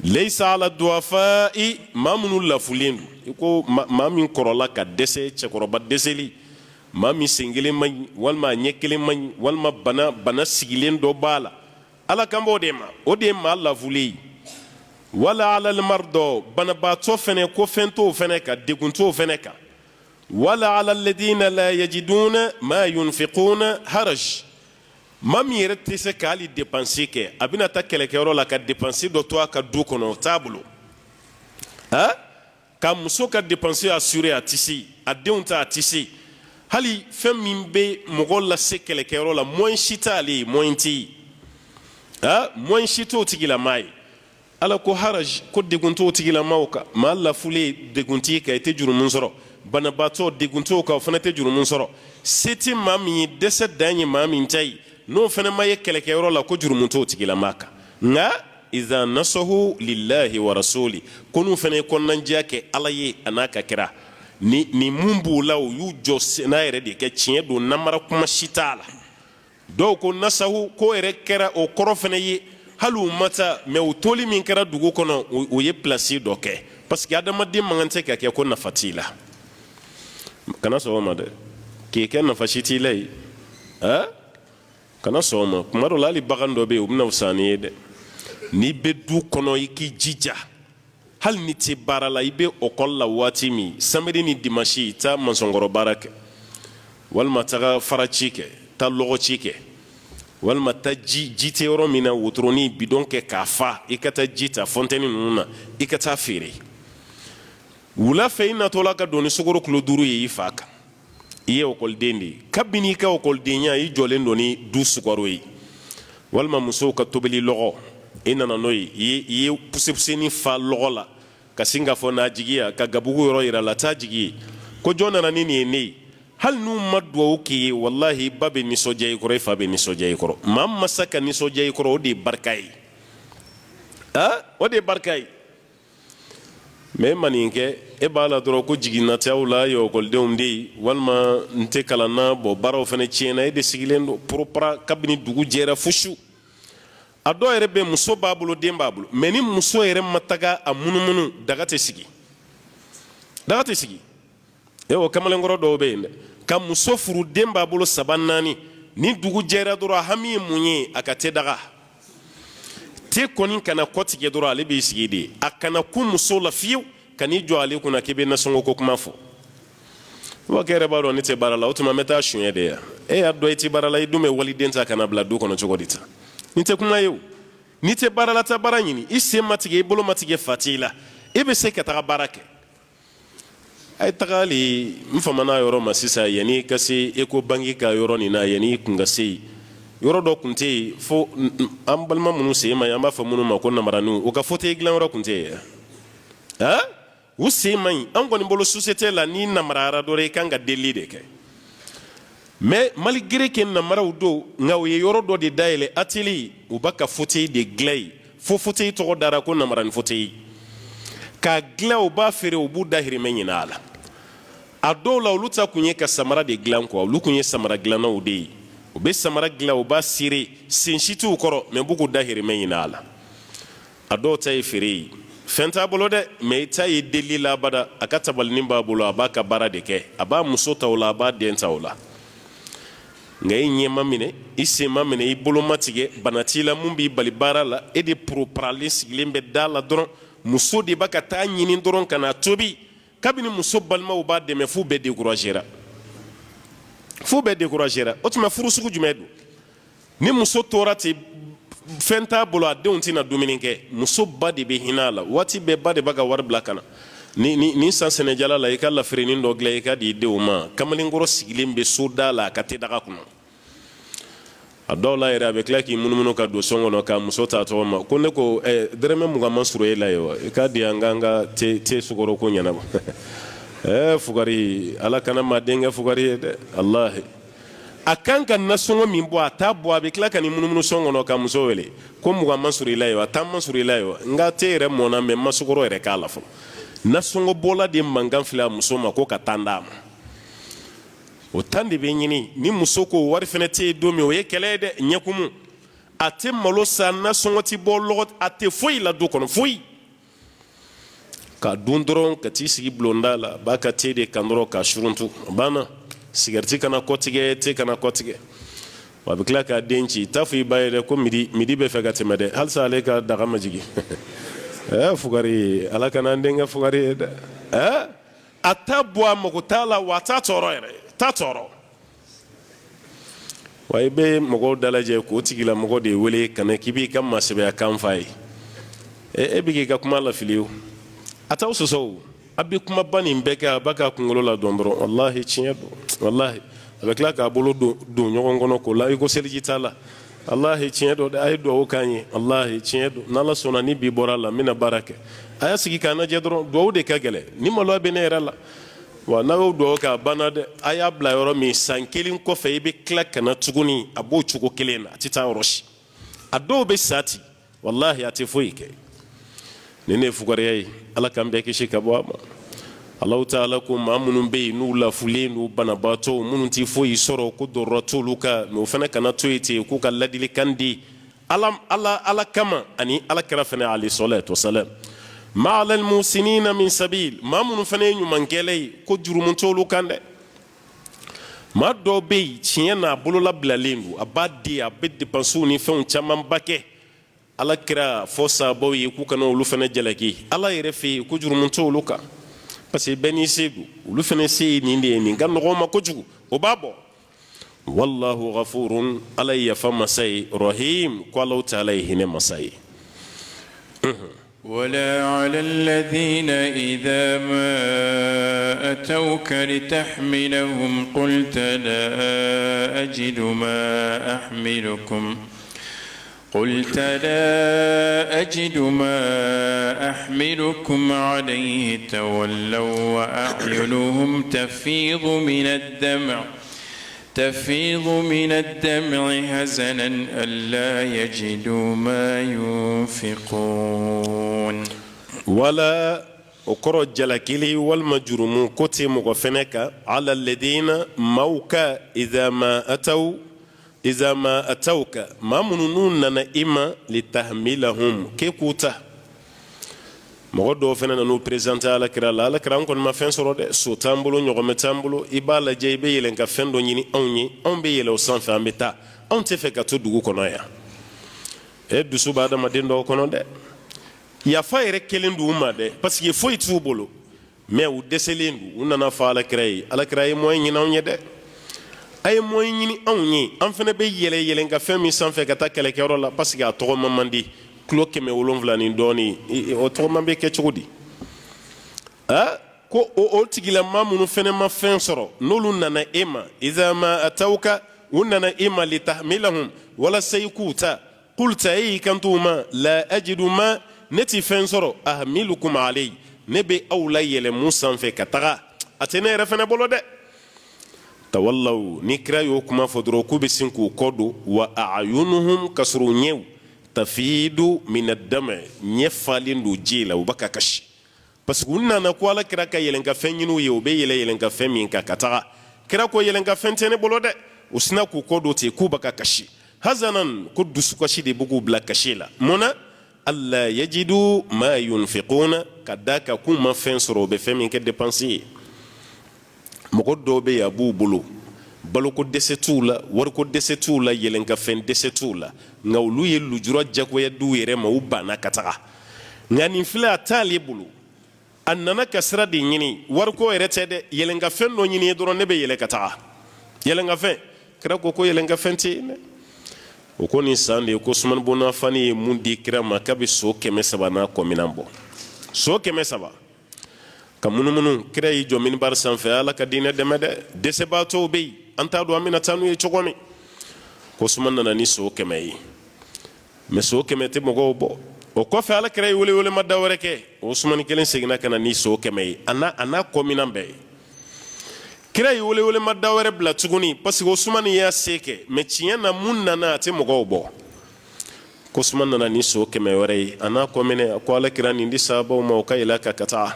leisa ala duwafai, maa minnu lafulen don, i ko maa min kɔrɔla ka dɛsɛ, cɛkɔrɔba dɛsɛli, maa min sen kelen man ɲi, walima a ɲɛ kelen man ɲi, walima bana sigilen dɔ b'a la, Ala kan b'o de ma, o de ye maa lafulen ye. Wala alal mardɔ, banabaatɔ fɛnɛ, ko fɛn t'o fɛnɛ kan, degun t'o fɛnɛ kan. Wala ala alladina la yajiduna ma yunfiquna haraj, maa min yɛrɛ tɛ se k'ale dépense kɛ, a bɛna taa kɛlɛkɛyɔrɔ la ka dépense dɔ to a ka du kɔnɔ, o t'a bolo. Ha ka muso ka dépense assurer, a tɛ se, a denw ta, a tɛ se. Hali fɛn min bɛ mɔgɔ lase kɛlɛkɛyɔrɔ la, moyen si t'ale ye, moyen tɛ yen, ha moyen si t'o tigilamaa ye. Ala ko haraj, ko degun t'o tigilamaaw kan. Maa lafulen, degun t'i kan, i tɛ jurumun sɔrɔ. Banabaatɔ, degun t'o kan, o fana tɛ jurumun sɔrɔ. Se tɛ maa min ye, dɛsɛ dan ye maa min ta ye, n'o fana ma ye kɛlɛkɛyɔrɔ la, ko jurumun t'o tigilamaa kan. Nka iza nasahu lillahi wa rasuli, ko n'u fana ye kɔnɔnajɛya kɛ Ala ye a n'a ka kira, ni mun b'u la, u y'u jɔ n'a yɛrɛ de kɛ tiɲɛ don, namara kuma si t'a la. Dɔw ko nasahu ko yɛrɛ kɛra o kɔrɔ fana ye, hali u ma taa mɛ, u toli min kɛra dugu kɔnɔ, u ye pilasi dɔ kɛ, parce que adamaden man kan tɛ ka kɛ ko nafa t'i la. Kana sɔn o ma dɛ, k'i kɛ nafa si t'i la yen, kana sɔn o ma. Kuma dɔ la, hali bagan dɔ bɛ yen, u bɛna fisaya n'i ye dɛ. N'i bɛ du kɔnɔ, i k'i jija, hali ni tɛ baara la, i bɛ ekɔli la waati min, samedi ni dimanche, taa masɔnkɔrɔ baara kɛ, walima taga faraci kɛ, taa lɔgɔci kɛ, walima taa ji, ji tɛ yɔrɔ min na, wotoronin bidɔn kɛ k'a fa, i ka taa ji ta fontaine ninnu na, i ka taa feere wula fɛ. I natɔ la ka don ni sukaro kilo 5 ye i fa kan. I ye ekɔliden de ye, kabini i ka ekɔlidenya, i jɔlen don ni du sukaro ye, walima musow ka tobili lɔgɔ, i nana n'o ye, i ye pusepuseni fa lɔgɔ la, ka sin k'a fɔ n'a jigiya ka gabugu yɔrɔ yira la, taa jigi ye ko jɔn nana ni nin ye ne ye. Hali n'u ma duwawu k'i ye, walahi, ba bɛ nisɔndiya i kɔrɔ, i fa bɛ nisɔndiya i kɔrɔ. Maa masa ka nisɔndiya i kɔrɔ, o de ye barika ye, o de ye barika ye. Mɛ e ma nin kɛ, e b'a la dɔrɔn ko jiginnataw la ye ekɔlidenw de ye, walima n tɛ kalan na, bɔn, baaraw fana tiɲɛna, e de sigilen don poropara kabini dugu jɛra fo su. A dɔw yɛrɛ bɛ, muso b'a bolo, den b'a bolo, mɛ ni muso yɛrɛ ma taga a munumunu, daga tɛ sigi, daga tɛ sigi. E, o kamalenkɔrɔ dɔw bɛ yen dɛ, ka muso furu, den b'a bolo saba, naani, ni dugu jɛra dɔrɔn, a hami ye mun ye? A ka te daga te kɔni kana kɔtigɛ dɔrɔn, ale b'i sigi de. A kana ku muso la fiyewu. Ka n'i jɔ ale kunna k'i bɛ nasɔngɔ ko kuma fɔ, wa k'e yɛrɛ b'a dɔn ne tɛ baara la, o tuma n bɛ taa suɲɛ de yan. E y'a dɔn i tɛ baara la, i dun bɛ waliden ta ka na bila du kɔnɔ cogo di tan? Nin tɛ kuma ye o. N'i tɛ baara la, taa baara ɲini. I sen ma tigɛ, i bolo ma tigɛ, fa t'i la, e bɛ se ka taga baara kɛ. A ye taga hali n famana yɔrɔ ma sisan, yanni ka se Ecobank ka yɔrɔ nin na, yanni kun ka se yen, yɔrɔ dɔ tun tɛ yen fo an balima minnu sen ma ɲi, an b'a fɔ minnu ma ko namaraniw, u ka fauteuil dilan yɔrɔ tun tɛ yen. U sen man ɲi. An kɔni bolo, société la, n'i namarayara dɔrɔn, i kan ka deli de kɛ. Mais malgré que namaraw don, nka u ye yɔrɔ dɔ de dayɛlɛ, atelier, u b'a ka fauteuil de dilan yen, fo fauteuil tɔgɔ dara ko namarani fauteuil. K'a dilan, u b'a feere, u b'u dahirimɛ ɲini a la. A dɔw la, olu ta kun ye ka samara de dilan quoi. Olu kun ye samara dilannaw de ye. U bɛ samara dilan, u b'a sere, sen si t'u kɔrɔ, mɛ b'u k'u dahirimɛ ɲini a la. A dɔw ta ye feere ye, fɛn t'a bolo dɛ, mɛ i ta ye deli la abada. A ka tabalinin b'a bolo, a b'a ka baara de kɛ, a b'a muso ta o la, a b'a den ta o la. Nka e ɲɛ ma minɛ, i sen ma minɛ, i bolo ma tigɛ, bana t'i la mun b'i bali baara la. E de poroparalen sigilen bɛ da la dɔrɔn, muso de b'a ka taa ɲini dɔrɔn ka na tobi. Kabini muso balimaw b'a dɛmɛ, f'u bɛɛ découragera, f'u bɛɛ découragera. O tuma furu sugu jumɛn don? Ni muso tora ten, fɛn t'a bolo, a denw tɛna dumuni kɛ, muso ba de bɛ hinɛ a la waati bɛɛ. Ba de b'a ka wari bila ka na ni ni ni san sɛnɛjala la, i ka lafirini dɔ dilan i ka di i denw ma. Kamalenkɔrɔ sigilen bɛ so da la a ka te daga kɔnɔ. A dɔw la yɛrɛ, a bɛ tila k'i munumunu ka don so kɔnɔ ka muso ta tɔgɔ ma ko ne ko dɛrɛmɛ 20 ma sɔrɔ e la ye wa? I k'a di an k'an ka te sukaro ko ɲɛnabɔ. Fugari, Ala kana maa denkɛ fugari ye dɛ. Alahi, a kan ka nasɔngɔ min bɔ, a t'a bɔ. A bɛ tila ka n'i munumunu so kɔnɔ ka muso wele ko 20 ma sɔrɔ i la ye wa? 10 ma sɔrɔ i la ye wa? N ka te yɛrɛ mɔna, mɛ n ma sukaro yɛrɛ k'a la fɔlɔ. Nasɔngɔ bɔla de mankan filɛ a muso ma ko ka 10 d'a ma. O 10 de bɛ ɲini. Ni muso ko wari fana tɛ yen don min, o ye kɛlɛ ye dɛ. Ɲɛkumu, a tɛ malo san, nasɔngɔ tɛ bɔ, lɔgɔ a tɛ foyi la du kɔnɔ, foyi. Ka dun dɔrɔn ka t'i sigi bulonda la, b'a ka te de kan dɔrɔn ka suruntu, a banna. Sigɛriti kana kɔtigɛ, te kana kɔtigɛ. Wa a bɛ tila k'a den ci, t'a fɔ i ba ye dɛ ko midi midi bɛ fɛ ka tɛmɛ dɛ. Halisa ale ka daga ma jigin. Fugari, Ala kana an denkɛ fugari ye dɛ. A t'a bɔ, a mago t'a la, wa a t'a tɔɔrɔ yɛrɛ, t'a tɔɔrɔ. Wa i bɛ mɔgɔw dalajɛ k'o tigilamɔgɔ de wele ka na k'i b'i ka masɛbɛya kan f'a ye, e bɛ k'i ka kuma lafili. O a t'aw sɔsɔ, o a bɛ kumaba nin bɛɛ kɛ, a b'a ka kunkolo ladɔn dɔrɔn. Walahi, tiɲɛ don, walahi. A bɛ tila k'a bolo don don ɲɔgɔn kɔnɔ k'o la i ko seliji t'a la. Walahi, tiɲɛ don dɛ, a ye dugawu k'an ye. Walahi, tiɲɛ don, n'Ala sɔnna, ni bi bɔra a la, n bɛna baara kɛ. A y'a sigi k'a lajɛ dɔrɔn, dugawu de ka gɛlɛn ni maloya bɛ ne yɛrɛ la. Wa n'a y'o dugawu kɛ, a banna dɛ. A y'a bila yɔrɔ min, san kelen kɔfɛ i bɛ tila ka na tuguni, a b'o cogo kelen na, a tɛ taa yɔrɔ si. A dɔw bɛ sa ten, walahi, a tɛ foyi kɛ. Nin de ye fugariya ye, Ala k'an bɛɛ kisi ka bɔ a ma. Alahu taala ko maa minnu bɛ yen n'u lafulen don, banabaatɔw minnu tɛ foyi sɔrɔ, ko dɔrɔrɔ t'olu kan, mɛ o fana kana to yen ten, k'u ka ladilikan di Ala Ala Ala kama ani Ala kira fana alayhi salatu wasalam. Ma alal muhsinina min sabil, maa minnu fana ye ɲumankɛla ye, ko jurumu t'olu kan dɛ. Maa dɔw bɛ yen, tiɲɛ na, a bololabilalen don, a b'a di, a bɛ depansiw ni fɛnw camanba kɛ. Ala kira fɔ sabaw ye k'u kana olu fana jalaki Ala yɛrɛ fɛ yen, ko jurumu t'olu kan, parce que bɛɛ n'i se don. Olu fana se ye nin de ye, nin ka nɔgɔn ma kojugu, o b'a bɔ. Wallahu ghafurun, Ala ye yafa masa ye, rahim, ko Alahu taala ye hinɛ masa ye. ولا على الذين إذا ما أتوك لتحملهم قلت لا أجد ما أحملكم قلت لا أجد ما أحملكم عليه تولوا وأعينهم تفيض من الدمع حزنا ألا يجدوا ما ينفقون. Wala o kɔrɔ, jalakili walima jurumu ko tɛ mɔgɔ fɛnɛ kan, ala ladina, maaw ka, idha ma ataw, idha ma atawka, maa minnu n'u nana i ma, litahmilahum, k'e k'u ta. Mɔgɔ dɔw fana nan'u présenter Ala kira la: Ala kira, an kɔni ma fɛn sɔrɔ dɛ, so t'an bolo, ɲɔgɔmɛ t'an bolo, i b'a lajɛ i bɛ yɛlɛn ka fɛn dɔ ɲini anw ye, anw bɛ yɛlɛ o sanfɛ, an bɛ taa, anw tɛ fɛ ka to dugu kɔnɔ yan. E dusu bɛ adamaden dɔw kɔnɔ dɛ, yafa yɛrɛ kelen d'u ma dɛ, parce que foyi t'u bolo, mɛ u dɛsɛlen don. U nana fɔ Ala kira ye: Ala kira ye moyen ɲini anw ye dɛ, a ye moyen ɲini anw ye, an fana bɛ yɛlɛ yɛlɛn ka fɛn min sanfɛ ka taa kɛlɛkɛyɔrɔ la, parce que a tɔgɔma man di, kilo 700 ni dɔɔnin, o tɔgɔma bɛ kɛ cogo di? A ko o tigilama minnu fana ma fɛn sɔrɔ, n'olu nana e ma, idha ma atawka, u nana e ma, litahmilahum, walasa i k'u ta, qulta, e y'i kanto u ma, la ajidu ma, ne ti fɛn sɔrɔ, ahmilukum alayhi, ne bɛ aw la yɛlɛ mun sanfɛ ka taga, a tɛ ne yɛrɛ fana bolo dɛ. Tawallaw, ni kira y'o kuma fɔ dɔrɔn, k'u bɛ sin k'u kɔ don, wa a'yunuhum, ka sɔrɔ u ɲɛw, tafidu mina dama, ɲɛ falen don ji la, u bɛ ka kasi, parce que u nana ko Ala kira ka yɛlɛn ka fɛn ɲini u ye, u bɛ yɛlɛ yɛlɛn ka fɛn min kan ka taga. Kira ko yɛlɛn ka fɛn tɛ ne bolo dɛ. U sina k'u kɔ don ten, k'u bɛ ka kasi, hazanan, ko dusukasi de bɛ k'u bila kasi la. Mun na? Alla yajidu ma yunfiquna, ka da kan k'u ma fɛn sɔrɔ u bɛ fɛn min kɛ dépense ye. Mɔgɔ dɔw bɛ yen, a b'u bolo. Baloko dɛsɛ t'u la, wariko dɛsɛ t'u la, yɛlɛnkafɛn dɛsɛ t'u la, nka olu ye lujura jagoya d'u yɛrɛ ma, u banna ka taga. Nka nin filɛ, a t'ale bolo, a nana ka sira de ɲini. Wariko yɛrɛ tɛ dɛ, yɛlɛnkafɛn dɔ ɲini ye dɔrɔn, ne bɛ yɛlɛ ka taga. Yɛlɛnkafɛn, kira ko ko yɛlɛnkafɛn tɛ yen dɛ. O ko nin san de ye ko Usumani bun Afani ye mun di kira ma? K'a bɛ so 300 n'a kɔminan bɔ, so 300 ka munumunu. Kira y'i jɔ minibari sanfɛ: Ala ka diinɛ dɛmɛ dɛ, dɛsɛbaatɔw bɛ yen, an t'a dɔn an bɛna taa n'u ye cogo min. Ko Usumani nana ni so 100 ye, mɛ so 100 tɛ mɔgɔw bɔ. O kɔfɛ, ala kira ye welewelema da wɛrɛ kɛ, o Usumani kelen seginna ka na ni so 100 ye, a n'a kɔminan bɛɛ ye. Kira ye welewelema da wɛrɛ bila tuguni, parce que Usumani y'a se kɛ, mɛ tiɲɛ na, mun nana, a tɛ mɔgɔw bɔ. Ko Usumani nana ni so 100 wɛrɛ ye, a n'a kɔminɛ. A ko ala kira, nin di sahabaw ma, u ka yɛlɛ a kan ka taa.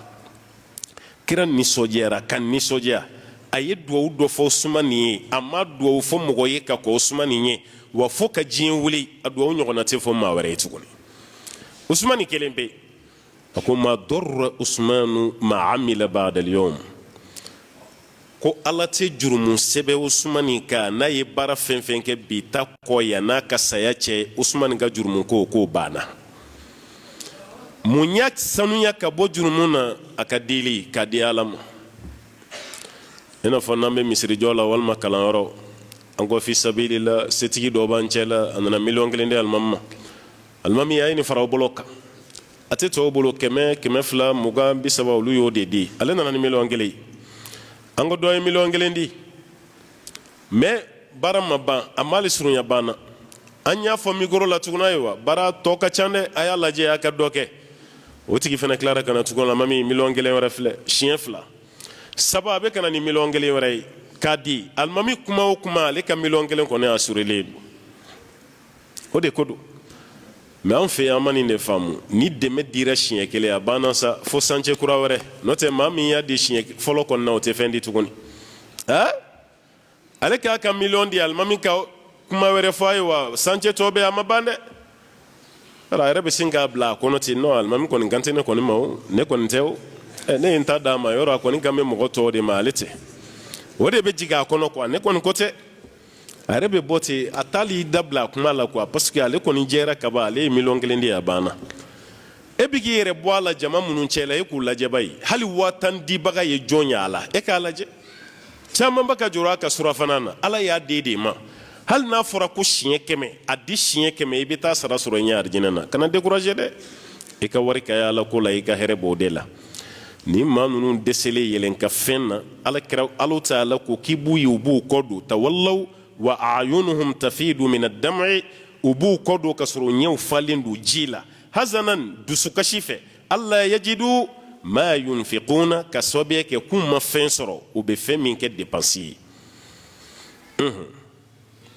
Kira nisɔndiyara ka nisɔndiya. A ye duwawu dɔ fɔ Usumani ye, a ma duwawu fɔ mɔgɔ ye ka kɔn Usumani ɲɛ wa, fo ka diɲɛ wuli, a duwawu ɲɔgɔnna tɛ fɔ maa wɛrɛ ye tuguni. Usumani kelen pe, a ko: ma dɔrra Usumanu ma amila ba'da al-yawm. Ko Ala tɛ jurumu sɛbɛn Usumani kan, n'a ye baara fɛn fɛn kɛ bi ta kɔ yan n'a ka saya cɛ, Usumani ka jurumu ko k'o banna. Mun y'a sanuya ka bɔ jurumu na? A ka dili k'a di Ala ma. I n'a fɔ n'an bɛ misirijɔ la walima kalanyɔrɔ, an ko fi sabilila, setigi dɔ b'an cɛ la, a nana 1 million di alimami ma. Alimami, a ye nin fara aw bolo kan. A tɛ tɔw bolo 100, 200, 20, 30, olu y'o de di. Ale nana ni 1 million ye. An ko dɔ ye 1 million di, mɛ baara ma ban, a m'ale surunya banna. An y'a fɔ mikoro la tuguni: ayiwa, baara tɔ ka ca dɛ, a y'a lajɛ, a ka dɔ kɛ. O tigi fana tilara ka na tuguni: alimami, 1 million wɛrɛ filɛ. Siɲɛ fila, saba, a bɛ ka na ni 1 million wɛrɛ ye k'a di alimami. Kuma o kuma, ale ka 1 million kɔni assurélen don. O de ko don. Mɛ an fɛ yan, an ma nin de faamu. Ni dɛmɛ dira siɲɛ kelen, a banna sa, fo sancɛ kura wɛrɛ. N'o tɛ, maa min y'a di siɲɛ fɔlɔ kɔni na, o tɛ fɛn di tuguni. Aa, ale k'a ka miliyɔn di alimami, ka kuma wɛrɛ fɔ a ye wa, sancɛ tɔ bɛ, a ma ban dɛ. A yɛrɛ bɛ sin k'a bila a kɔnɔ ten: non, alimami kɔni kan tɛ ne kɔni ma o, ne kɔni tɛ o, ne ye n ta d'a ma yɔrɔ, a kɔni kan bɛ mɔgɔ tɔw de ma, ale tɛ. O de bɛ jigin a kɔnɔ quoi, ne kɔni ko tɛ. A yɛrɛ bɛ bɔ ten, a t'ali dabila a kuma la quoi, parce que ale kɔni jɛra kaban, ale ye 1 million di, a banna. E bɛ k'i yɛrɛ bɔ a la jama minnu cɛ la, e k'u lajɛba ye, hali 10 000 dibaga ye jɔn ye a la? E k'a lajɛ, caman bɛ ka jɔrɔ a ka surafana na. Ala y'a den de ma. Hali n'a fɔra ko siɲɛ 100, a di siɲɛ 100, i bɛ taa sara sɔrɔ i ɲɛ arijinɛ na. Kana décourager dɛ, i ka wari ka ye Ala ko la, i ka hɛrɛ b'o de la. Ni maa ninnu dɛsɛlen yɛlɛn ka fɛn na, ala kira, Ala taala ko k'i b'u ye, u b'u kɔ don: tawallaw wa a'yunuhum tafidu min ad-dam'i. U b'u kɔ don ka sɔrɔ u ɲɛw falen don ji la, hazanan, dusukasi fɛ, alla yajidu ma yunfiquna, ka sababuya kɛ k'u ma fɛn sɔrɔ u bɛ fɛn min kɛ dépense ye.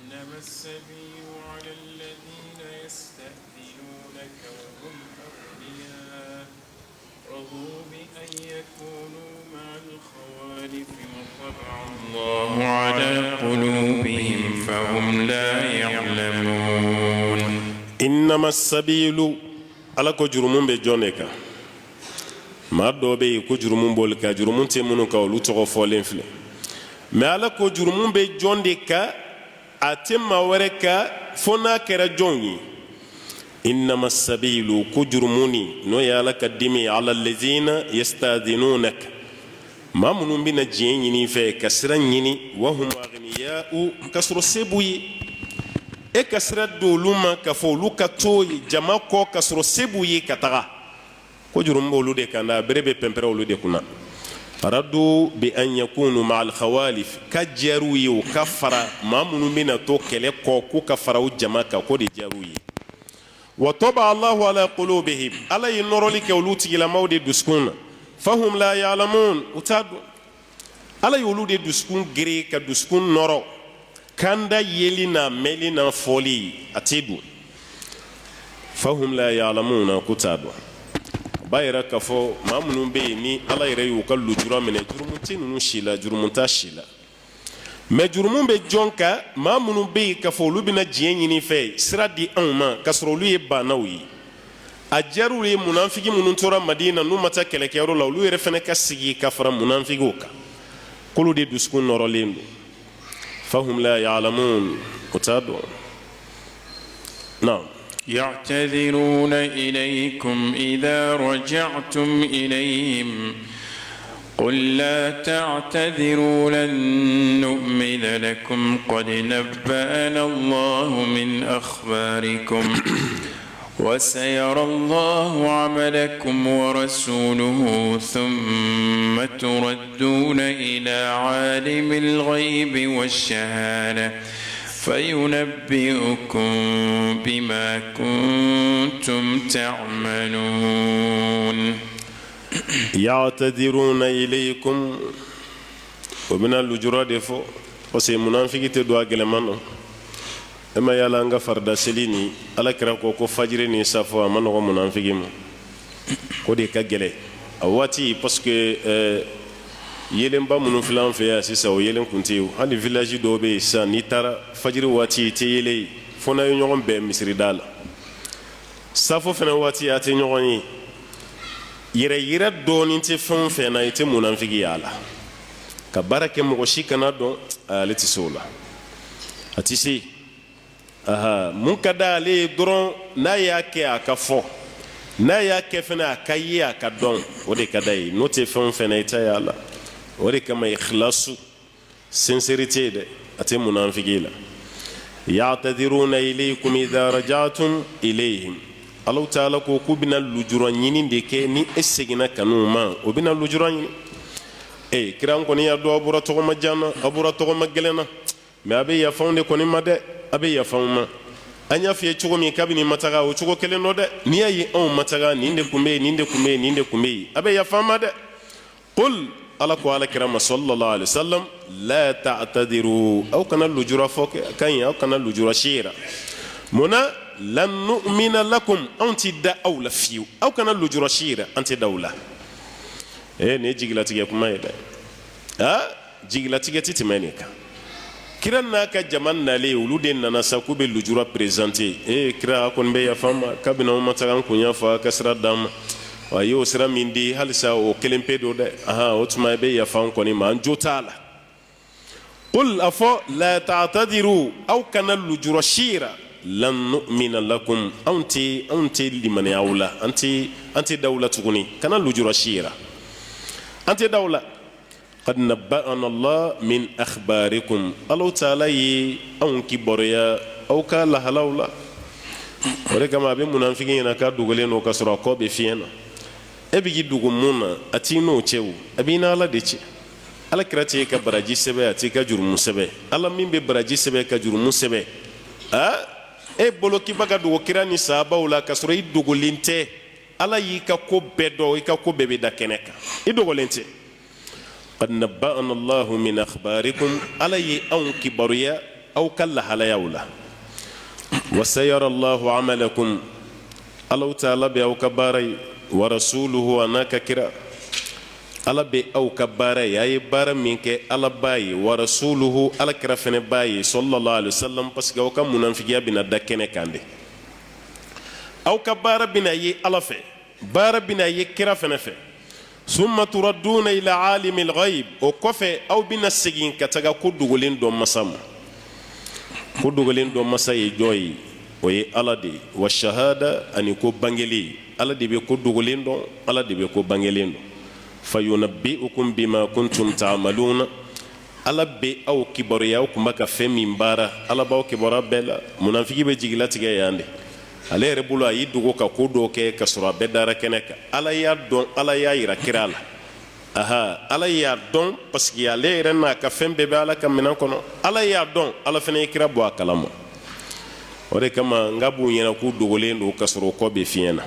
إنما السبيل على الذين يستأذنونك وهم أغنياء رضوا بأن يكونوا مع الخوالف وطبع الله على قلوبهم فهم لا يعلمون. Innama sabilu, Ala ko jurumu bɛ jɔn de kan? Maa dɔw bɛ yen ko jurumu b'olu kan, jurumu tɛ minnu kan, olu tɔgɔ fɔlen filɛ. Mɛ Ala ko jurumu bɛ jɔn de kan? A tɛ maa wɛrɛ kan fo n'a kɛra jɔn ye? Innama sabilu, ko jurumu ni n'o ye Ala ka dimi, ala lezina yastadinunaka, maa minnu bɛna diɲɛ ɲini fɛ, ka sira ɲini, wahum aghniya'u, ka sɔrɔ se b'u ye. E ka sira don olu ma k'a fɔ olu ka to jama kɔ, ka sɔrɔ se b'u ye ka taga, ko jurumu b'olu de kan dɛ, a bere bɛ pɛnpɛrɛ olu de kunna. Radu bi an yakunu ma'al khawalif, ka diyar'u ye u ka fara maa minnu bɛna to kɛlɛ kɔ, k'u ka fara u jama kan, k'o de diyar'u ye. Wa taba Allahu ala qulubihim, Ala ye nɔrɔli kɛ olu tigilamaw de dusukun na, fahum la ya'lamun, u t'a dɔn. Ala ye olu de dusukun gere ka dusukun nɔrɔ, kanda yeli n'a mɛnli n'a fɔli, a tɛ don. Fahum la ya'lamuna, k'u t'a dɔn. A b'a yira k'a fɔ maa minnu bɛ yen ni Ala yɛrɛ y'u ka lujura minɛ, jurumu tɛ ninnu si la, jurumu t'a si la. Mɛ jurumu bɛ jɔn kan? Maa minnu bɛ yen k'a fɔ olu bɛna diɲɛ ɲini fɛ, sira di anw ma, k'a sɔrɔ olu ye bannaw ye. A diyar'u ye munafiki minnu tora Madina, n'u ma taa kɛlɛkɛyɔrɔ la, olu yɛrɛ fana ka sigi ka fara munafigiw kan, k'olu de dusukun nɔrɔlen don. Fahum la ya'lamun, o t'a dɔn. Naam. يعتذرون إليكم إذا رجعتم إليهم قل لا تعتذروا لن نؤمن لكم قد نبأنا الله من أخباركم وسيرى الله عملكم ورسوله ثم تردون إلى عالم الغيب والشهادة فينبئكم بما كنتم تعملون. يعتذرون إليكم, o bɛna lujura de fɔ, parce que munafiki tɛ don a gɛlɛman na. E ma yala an ka farida seli ni ala kira ko ko fajiri ni safo, a ma nɔgɔ munafiki ma, ko de ka gɛlɛ a waati, parce que yelenba minnu filɛ an fɛ yan sisan, o yelen kun tɛ yen. Hali village dɔw bɛ yen sisan, n'i taara fajiri waati, i tɛ yelen ye fo n'a ye ɲɔgɔn bɛn misirida la. Safo fana waati, a tɛ ɲɔgɔn ye. Yɛrɛ yira dɔɔnin tɛ fɛn o fɛn na, i tɛ munafiki y'a la. Ka baara kɛ mɔgɔ si kana dɔn, ale tɛ se o la, a tɛ se. Aha, mun ka d'ale ye dɔrɔn, n'a y'a kɛ a ka fɔ, n'a y'a kɛ fɛnɛ a ka ye, a ka dɔn, o de ka d'a ye. N'o tɛ fɛn o fɛn na, i ta y'a la. O de kama ikhlasu, sincérité dɛ, a tɛ munafiki la. Ya'tadiruna ilaykum idha raja'tum ilayhim. Alahu taala ko k'u bɛna lujura ɲini de kɛ ni e seginna kanu ma. O bɛna lujura ɲini. Ee, kira kɔni y'a dɔn, aw bɔra tɔgɔma jan na, aw bɔra tɔgɔma gɛlɛn na, mɛ a bɛ yafa anw de kɔni ma dɛ, a bɛ yafa anw ma. An y'a f'i ye cogo min kabini ma taga, o cogo kelen dɔ dɛ. N'i y'a ye anw ma taga, nin de tun bɛ yen, nin de tun bɛ yen, nin de tun bɛ yen. A bɛ yafa an ma dɛ. Qul, ala ko ala kira ma sallallahu alaihi wasallam, la ta'tadiru, aw kana lujura fɔ kan ye, aw kana lujura si yira. Munna? Lan nu'mina lakum, anw ti da aw la fiyewu. Aw kana lujura si yira, an tɛ da aw la. Ee, nin ye jigilatigɛ kuma ye dɛ. Aa, jigilatigɛ ti tɛmɛ nin kan. Kira n'a ka jama nalen, olu de nana sa k'u bɛ lujura présenter. Ee, kira, a kɔni bɛ yafa an ma, kabini anw ma taga, an kun y'a fɔ a ka sira d'an ma. Wa a y'o sira min di, halisa o kelen pe don dɛ. Ahan, o tuma i bɛ yafa an kɔni ma, an jo t'a la. Qul, a fɔ, la ta'tadiru, aw kana lujura si yira. Lan nu'mina lakum, anw tɛ limaniya aw la, an tɛ da aw la tuguni. Kana lujura si yira, an tɛ da aw la. Qad nabba'ana Allah min akhbarikum, Alahu taala ye anw kibaruya aw ka lahalaw la. O de kama a bɛ munafiki ɲɛna k'a dogolen don, ka sɔrɔ a kɔ bɛ fiɲɛ na. E bɛ k'i dogo mun na? A t'i n'o cɛ o, a b'i n'Ala de cɛ. Ala kira t'i ka baraji sɛbɛn, a t'i ka jurumu sɛbɛn. Ala min bɛ baraji sɛbɛn ka jurumu sɛbɛn, aa, e bolo k'i b'a ka dogo kira ni sahabaw la, ka sɔrɔ i dogolen tɛ. Ala y'i ka ko bɛɛ dɔn, i ka ko bɛɛ bɛ da kɛnɛ kan, i dogolen tɛ. Qad nabba'ana Allahu min akhbarikum, ala ye anw kibaruya aw ka lahalayaw la. Wa sayara Allahu amalakum, Alahu taala bɛ aw ka baara ye. Wa rasuluhu, a n'a ka kira. Ala bɛ aw ka baara ye, a ye baara min kɛ, Ala b'a ye. Wa rasuluhu, ala kira fɛnɛ b'a ye sallallahu alaihi wasallam, parce que aw ka munafigiya bɛna da kɛnɛ kan de. Aw ka baara bɛna ye Ala fɛ, baara bɛna ye kira fɛnɛ fɛ. Summa turadduna ila alimil ghaib, o kɔfɛ aw bɛna segin ka taga ko dogolen dɔ masa ma. Ko dogolen dɔ masa ye jɔn ye? O ye Ala de ye. Wa shahada, ani ko bangelen. Ala de bɛ ko dogolen dɔn, Ala de bɛ ko bangelen dɔn. Fayunabbi'ukum bima kuntum ta'maluna, Ala bɛ aw kibaruya aw tun bɛ ka fɛn min baara. Ala b'aw kibaruya bɛɛ la. Munafiki bɛ jigilatigɛ yan de. Ale yɛrɛ bolo, a y'i dogo ka ko dɔw kɛ, ka sɔrɔ a bɛɛ dara kɛnɛ kan. Ala y'a dɔn, Ala y'a yira kira la. Aha, Ala y'a dɔn, parce que ale yɛrɛ n'a ka fɛn bɛɛ bɛ Ala ka minɛn kɔnɔ. Ala y'a dɔn, Ala fana ye kira bɔ a kalama. O de kama n ka b'u ɲɛna k'u dogolen don, ka sɔrɔ o kɔ bɛ fiɲɛ na.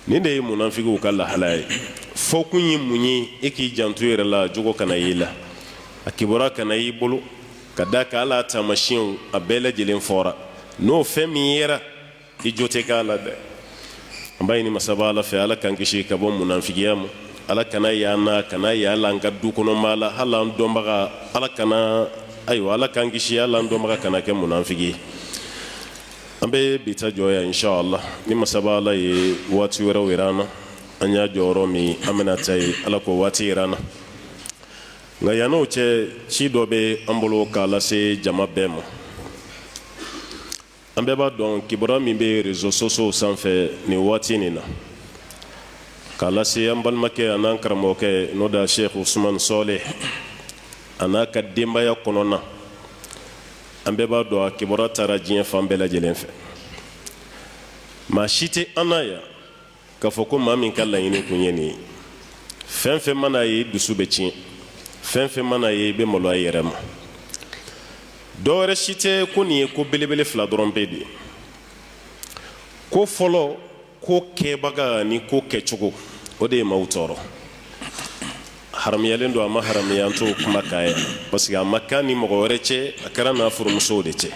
Nin de ye munafigiw ka lahalaya ye. Fɔkun ye mun ye? E k'i janto i yɛrɛ la, jogo kana y'i la, a kibaruya kana y'i bolo, ka da kan ala taamasiyɛnw a bɛɛ lajɛlen fɔra. N'o fɛn min yera, i jo tɛ k'a la dɛ. An b'a ɲini masaba Ala fɛ, Ala k'an kisi ka bɔ munafigiya ma. Ala kana y'an na, kana y'an an ka du kɔnɔ maa la, hali an dɔnbaga. Ala kana, ayiwa, Ala k'an kisi, hali an dɔnbaga kana kɛ munafigi ye. An bɛ bi ta jɔ yan inshallah. Ni masaba Ala ye waati wɛrɛw yira an na, an y'a jɔyɔrɔ min, an bɛna ta ye. Ala k'o waati yira an na. Nka yann'o cɛ, ci dɔ bɛ an bolo k'a lase jama bɛɛ ma. An bɛɛ b'a dɔn kibaruya min bɛ réseaux sociaux sanfɛ nin waati nin na, k'a lase an balimakɛ an'an karamɔgɔkɛ, n'o da Sheikh Usman Sɔleh, a n'a ka denbaya kɔnɔna. An bɛɛ b'a dɔn a kibaruya taara diɲɛ fan bɛɛ lajɛlen fɛ. Maa si tɛ an na yan k'a fɔ ko maa min ka laɲini kun ye nin ye. Fɛn fɛn mana ye, i dusu bɛ tiɲɛ. Fɛn fɛn mana ye, i bɛ maloya i yɛrɛ ma. Dɔwɛrɛ si tɛ ko nin ye ko belebele fila dɔrɔn bɛɛ de ye. Ko fɔlɔ, ko kɛbaga ni ko kɛcogo, o de ye maaw tɔɔrɔ. Haramuyalen don, a ma haramuya, an t'o kuma kan yan, parce que a ma k'a ni mɔgɔ wɛrɛ cɛ, a kɛra n'a furumusow de cɛ.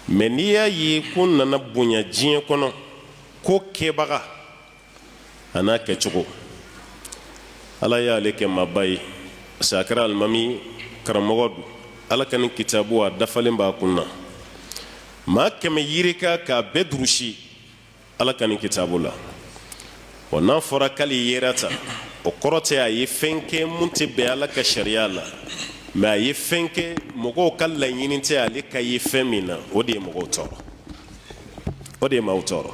Mais n'i y'a ye ko nana bonya diɲɛ kɔnɔ, ko kɛbaga a n'a kɛcogo, Ala y'ale kɛ maaba ye, parce que a kɛra alimami karamɔgɔ don. Ala ka nin kitabu, a dafalen b'a kun na. Maa 100 yirika k'a bɛɛ durusi Ala ka nin kitabu la. Wa n'a fɔra k'ale yera ta, o kɔrɔ tɛ a ye fɛn kɛ mun tɛ bɛn Ala ka sariya la, mais a ye fɛn kɛ mɔgɔw ka laɲini tɛ ale ka ye fɛn min na, o de ye mɔgɔw tɔɔrɔ, o de ye maaw tɔɔrɔ.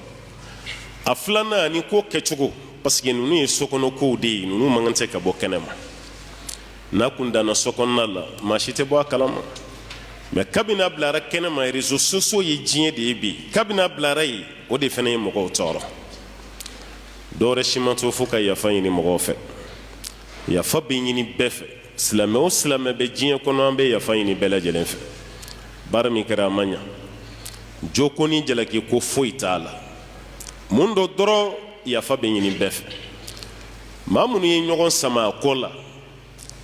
A filanan, ani ko kɛcogo, parce que ninnu ye sokɔnɔ kow de ye, ninnu man kan tɛ ka bɔ kɛnɛ ma. N'a kun danna sokɔnɔna la, maa si tɛ bɔ a kalama. Mais kabini a bilara kɛnɛ ma, réseaux sociaux ye diɲɛ de ye bi, kabini a bilara yen, o de fana ye mɔgɔw tɔɔrɔ. Dɔwɛrɛ si ma to fo ka yafa ɲini mɔgɔw fɛ. Yafa bɛ ɲini bɛɛ fɛ. Silamɛ o silamɛ bɛ diɲɛ kɔnɔ, an bɛ yafa ɲini bɛɛ lajɛlen fɛ. Baara min kɛra, a ma ɲa. Joko ni jalaki ko foyi t'a la. Mun dɔ dɔrɔn, yafa bɛ ɲini bɛɛ fɛ. Maa minnu ye ɲɔgɔn sama a ko la,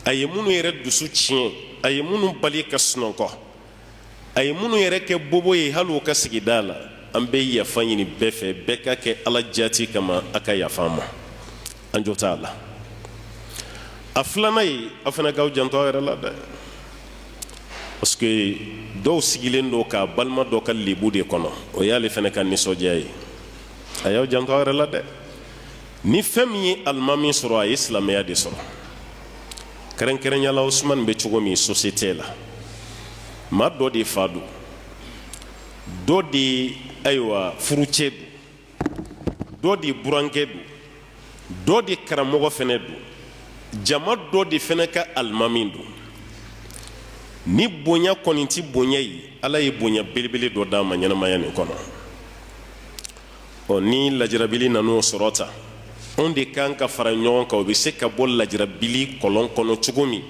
a ye minnu yɛrɛ dusu tiɲɛ, a ye minnu bali ka sunɔgɔ, a ye minnu yɛrɛ kɛ bobo ye hali u ka sigida la, an bɛ yafa ɲini bɛɛ fɛ. Bɛɛ ka kɛ Ala jati kama, a ka yafa an ma, an jo t'a la. A filanan ye, aw fana k'aw janto aw yɛrɛ la dɛ, parce que dɔw sigilen don k'a balima dɔ ka lebu de kɔnɔ, o y'ale fana ka nisɔndiya ye. A y'aw janto aw yɛrɛ la dɛ. Ni fɛn min ye alimami sɔrɔ, a ye silamɛya de sɔrɔ. Kɛrɛnkɛrɛnya la, Usumani bɛ cogo min société la, maa dɔ de fa don, dɔ de, ayiwa, furucɛ don, dɔ de burankɛ don, dɔ de karamɔgɔ fɛnɛ don, jama dɔ de fɛnɛ ka alimami don. Ni bonya kɔni tɛ bonya ye, Ala ye bonya belebele dɔ d'a ma ɲɛnamaya nin kɔnɔ. Ɔ, ni lajarabili nan'o sɔrɔ ta, anw de kan ka fara ɲɔgɔn kan, o bɛ se ka bɔ lajarabili kɔlɔn kɔnɔ cogo min.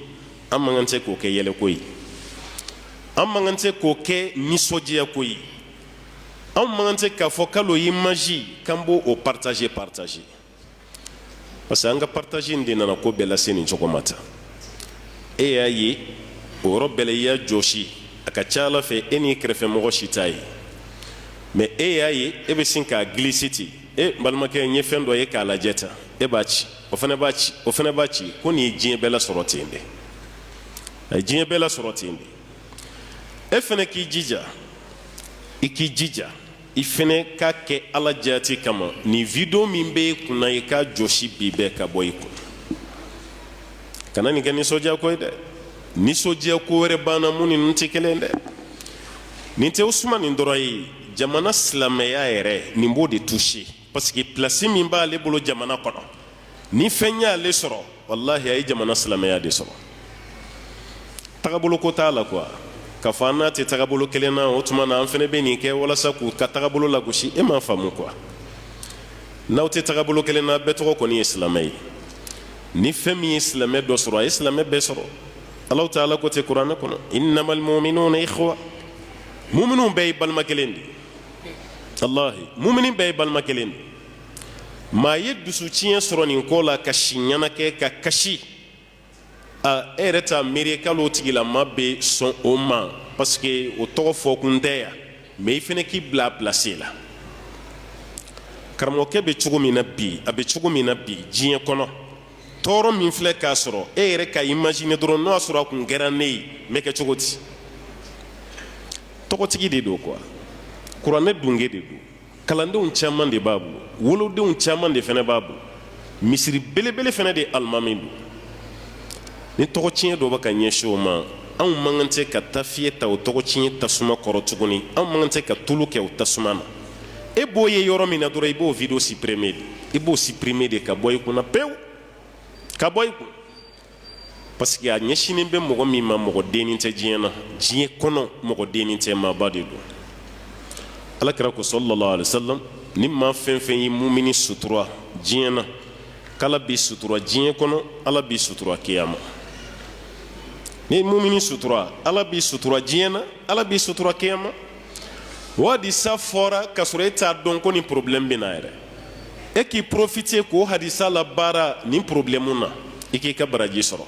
An man kan tɛ k'o kɛ yɛlɛko ye, an man kan tɛ k'o kɛ nisɔndiyako ye, anw man kan tɛ k'a fɔ k'ale image k'an b'o o partager partager, parce que an ka partage in de nana ko bɛɛ lase nin cogo ma tan. E y'a ye, o yɔrɔ bɛɛ la i y'a jɔsi. A ka ca Ala fɛ, e n'i kɛrɛfɛmɔgɔ si t'a ye, mais e y'a ye, e bɛ sin k'a glisser ten: «E balimakɛ, n ye fɛn dɔ ye k'a lajɛ tan.» E b'a ci, o fana b'a ci, o fana b'a ci. Ko nin ye diɲɛ bɛɛ lasɔrɔ ten de, a ye diɲɛ bɛɛ lasɔrɔ ten de. E fana k'i jija, i k'i jija, i fana k'a kɛ Ala jati kama. Nin video min bɛ e kunna, i k'a jɔsi bi bɛɛ ka bɔ i kun. Kana nin kɛ nisɔndiya ko ye dɛ. Nisɔndiya ko wɛrɛ banna mun ni ninnu tɛ kelen dɛ. Nin tɛ Usumani nin dɔrɔn ye, jamana silamɛya yɛrɛ, nin b'o de toucher, parce que place min b'ale bolo jamana kɔnɔ, ni fɛn y'ale sɔrɔ, walahi, a ye jamana silamɛya de sɔrɔ. Tagabolo ko t'a la quoi, k'a fɔ an n'a tɛ tagabolo kelen na, o tuma na an fana bɛ nin kɛ walasa k'u ka tagabolo lagosi. E m'a faamu quoi. N'aw tɛ tagabolo kelen na, bɛɛ tɔgɔ kɔni ye silamɛ ye. Ni fɛn min ye silamɛ dɔ sɔrɔ, a ye silamɛ bɛɛ sɔrɔ. Alahu taala ko tɛ kuranɛ kɔnɔ: innamal mu'minuna ikhwa. Muminu bɛɛ ye balima kelen de ye. Walahi, mumini bɛɛ ye balima kelen de. Maa ye dusu tiɲɛ sɔrɔ nin ko la, ka si ɲɛnakɛ, ka kasi, a e yɛrɛ t'a miiri k'ale o tigilama bɛ sɔn o ma, parce que o tɔgɔ fɔ kun tɛ yan. Mais i fana k'i bila a place la. Karamɔgɔkɛ bɛ cogo min na bi, a bɛ cogo min na bi diɲɛ kɔnɔ, tɔɔrɔ min filɛ k'a sɔrɔ, e yɛrɛ ka imaginer dɔrɔn, n'o y'a sɔrɔ a kun kɛra ne ye, n bɛ kɛ cogo di? Tɔgɔtigi de don quoi, kuranɛ dunge de don, kalandenw caman de b'a bolo, wolodenw caman de fana b'a bolo, misiri belebele fana de alimami don. Ni tɔgɔ tiɲɛ dɔ bɛ ka ɲɛsin o ma, anw man kan tɛ ka tafiye ta o tɔgɔ tiɲɛ tasuma kɔrɔ tuguni. Anw man kan tɛ ka tulu kɛ o tasuma na. E b'o ye yɔrɔ min na dɔrɔn, i b'o video supprimer de, i b'o supprimer de ka bɔ i kunna pewu, ka bɔ i kun, parce que a ɲɛsinnen bɛ mɔgɔ min ma, mɔgɔ dennin tɛ diɲɛ na, diɲɛ kɔnɔ mɔgɔ dennin tɛ, maaba de don. Ala kira ko sallallahu alaihi wasallam, ni maa fɛn fɛn ye mumini sutura diɲɛ na, k'Ala b'i sutura diɲɛ kɔnɔ, Ala b'i sutura kiyama. Ni ye mumini sutura, Ala b'i sutura diɲɛ na, Ala b'i sutura kiyama. O hadisa fɔra k'a sɔrɔ e t'a dɔn ko nin problème bɛ na yɛrɛ. E k'i profiter k'o hadisa labaara nin problème na, i k'i ka baraji sɔrɔ,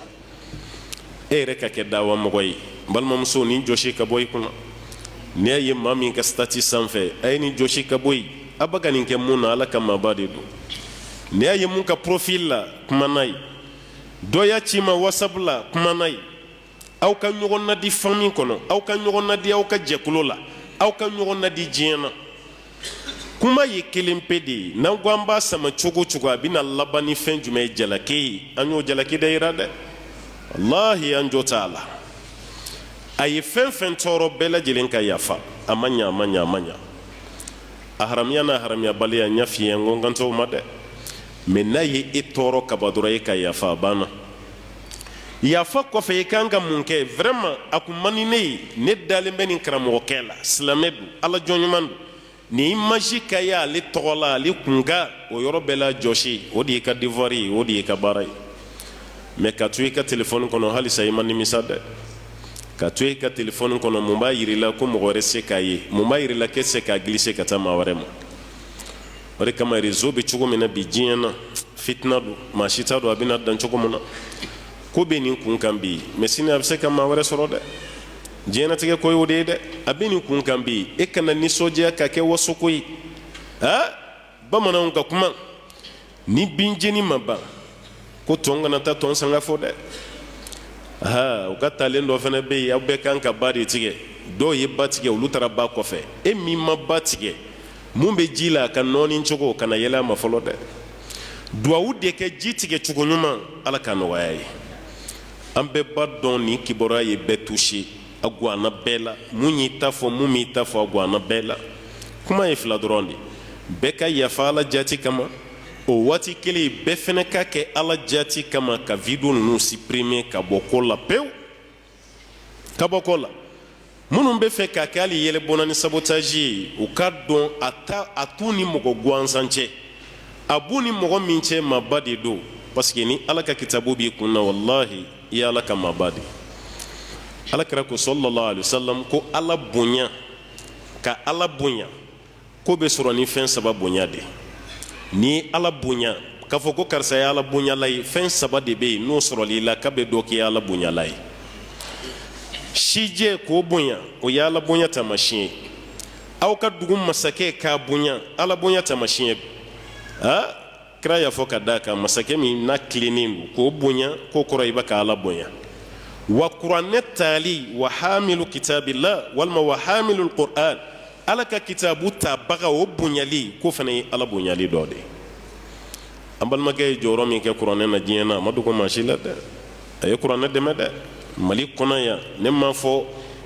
e yɛrɛ ka kɛ dawa mɔgɔ ye. N balimamuso, nin jɔsi ka bɔ i kunna. N'i y'a ye maa min ka statut sanfɛ, a ye nin jɔsi ka bɔ yen. A bɛ ka nin kɛ mun na? Ala ka maaba de don. N'i y'a ye mun ka profil la, kuma n'a ye. Dɔ y'a ci i ma WhatsApp la, kuma n'a ye. Aw ka ɲɔgɔn nadi famille kɔnɔ, aw ka ɲɔgɔn nadi aw ka jɛkulu la, aw ka ɲɔgɔn nadi diɲɛ na. Kuma ye kelen pe de ye. N'an ko an b'a sama cogo o cogo, a bɛna laban ni fɛn jumɛn ye? Jalaki ye. An y'o jalaki de yira dɛ, walahi, an jo t'a la. A ye fɛn fɛn tɔɔrɔ, bɛɛ lajɛlen ka yafa a ma. Ɲa, a ma ɲa, a ma ɲa. A haramiya n'a haramiyabaliya, n y'a f'i ye, n ko n kan t'o ma dɛ. Mais n'a ye e tɔɔrɔ ka ban dɔrɔn, e ka yafa, a banna. Yafa kɔfɛ, i kan ka mun kɛ? Vraiment, a kun man di ne ye. Ne dalen bɛ nin karamɔgɔkɛ la, silamɛ don, Ala jɔn ɲuman don. Nin image ka ye ale tɔgɔ la, ale kun ka o yɔrɔ bɛɛ la jɔsi, o de y'i ka devoir ye, o de y'i ka baara ye. Mais ka to i ka telefɔni kɔnɔ, halisa i ma nimisa dɛ. Ka to i ka telefɔni kɔnɔ, mun b'a yir'i la ko mɔgɔ wɛrɛ se k'a ye? Mun b'a yir'i la k'e se k'a glisser ka taa maa wɛrɛ ma? O de kama, réseau bɛ cogo min na bi diɲɛ na, fitina don, maa si t'a dɔn a bɛna dan cogo min na. Ko bɛ nin kun kan bi, mais sini a bɛ se ka maa wɛrɛ sɔrɔ dɛ. Diɲɛnatigɛ ko y'o de ye dɛ. A bɛ nin kun kan bi, e kana nisɔndiya ka kɛ wasoko ye. Aa, bamananw ka kuma, ni binjeni ma ban ko tɔn kana taa tɔn sanga fɔ dɛ. Aa, u ka talen dɔ fana bɛ yen, aw bɛɛ kan ka ba de tigɛ. Dɔw ye ba tigɛ, olu taara ba kɔfɛ. E min ma ba tigɛ, mun bɛ ji la a ka nɔɔni cogo, kana yɛlɛ a ma fɔlɔ dɛ. Duwawu de kɛ ji tigɛ cogo ɲuman, Ala ka nɔgɔya ye. An bɛɛ b'a dɔn nin kibaruya ye bɛɛ touché, a gwanna bɛɛ la. Mun y'i ta fɔ, mun m'i ta fɔ, a gwanna bɛɛ la. Kuma ye fila dɔrɔn de: bɛɛ ka yafa Ala jati kama, o waati kelen bɛɛ fɛnɛ ka kɛ Ala jati kama ka video ninnu supprimer ka bɔ ko la pewu, ka bɔ ko la. Minnu bɛ fɛ k'a kɛ hali yɛlɛbɔnna ni sabotage ye, u ka dɔn a ta a t'u ni mɔgɔ gansan cɛ, a b'u ni mɔgɔ min cɛ, maaba de don. Parce que ni Ala ka kitabu b'i kun na, walahi, i ye Ala ka maaba de. Ala kira ko sallallahu alaihi wasallam ko Ala bonya, ka Ala bonya ko bɛ sɔrɔ ni fɛn saba bonya de. Ni ye Ala bonya, k'a fɔ ko karisa ye Ala bonyala ye, fɛn saba de bɛ yen, n'o sɔrɔla i la, k'a bɛ dɔn k'i ye Ala bonyala ye. Sijɛ k'o bonya, o ye Ala bonya taamasiyɛn ye. Aw ka dugu masakɛ k'a bonya, Ala bonya taamasiyɛn don. Aa, kira y'a fɔ ka d'a kan, masakɛ min n'a tilennen don, k'o bonya, k'o kɔrɔ i bɛ ka Ala bonya. Wa kuranɛ tali, wa hamilu kitabillah walima wa hamilu qur'an, Ala ka kitabu tabaga, o bonyali k'o fana ye Ala bonyali dɔ de ye. An balimakɛ ye jɔyɔrɔ min kɛ kuranɛ na diɲɛ na, a ma dogo maa si la dɛ. A ye kuranɛ dɛmɛ dɛ Mali kɔnɔ yan. Ne m'a fɔ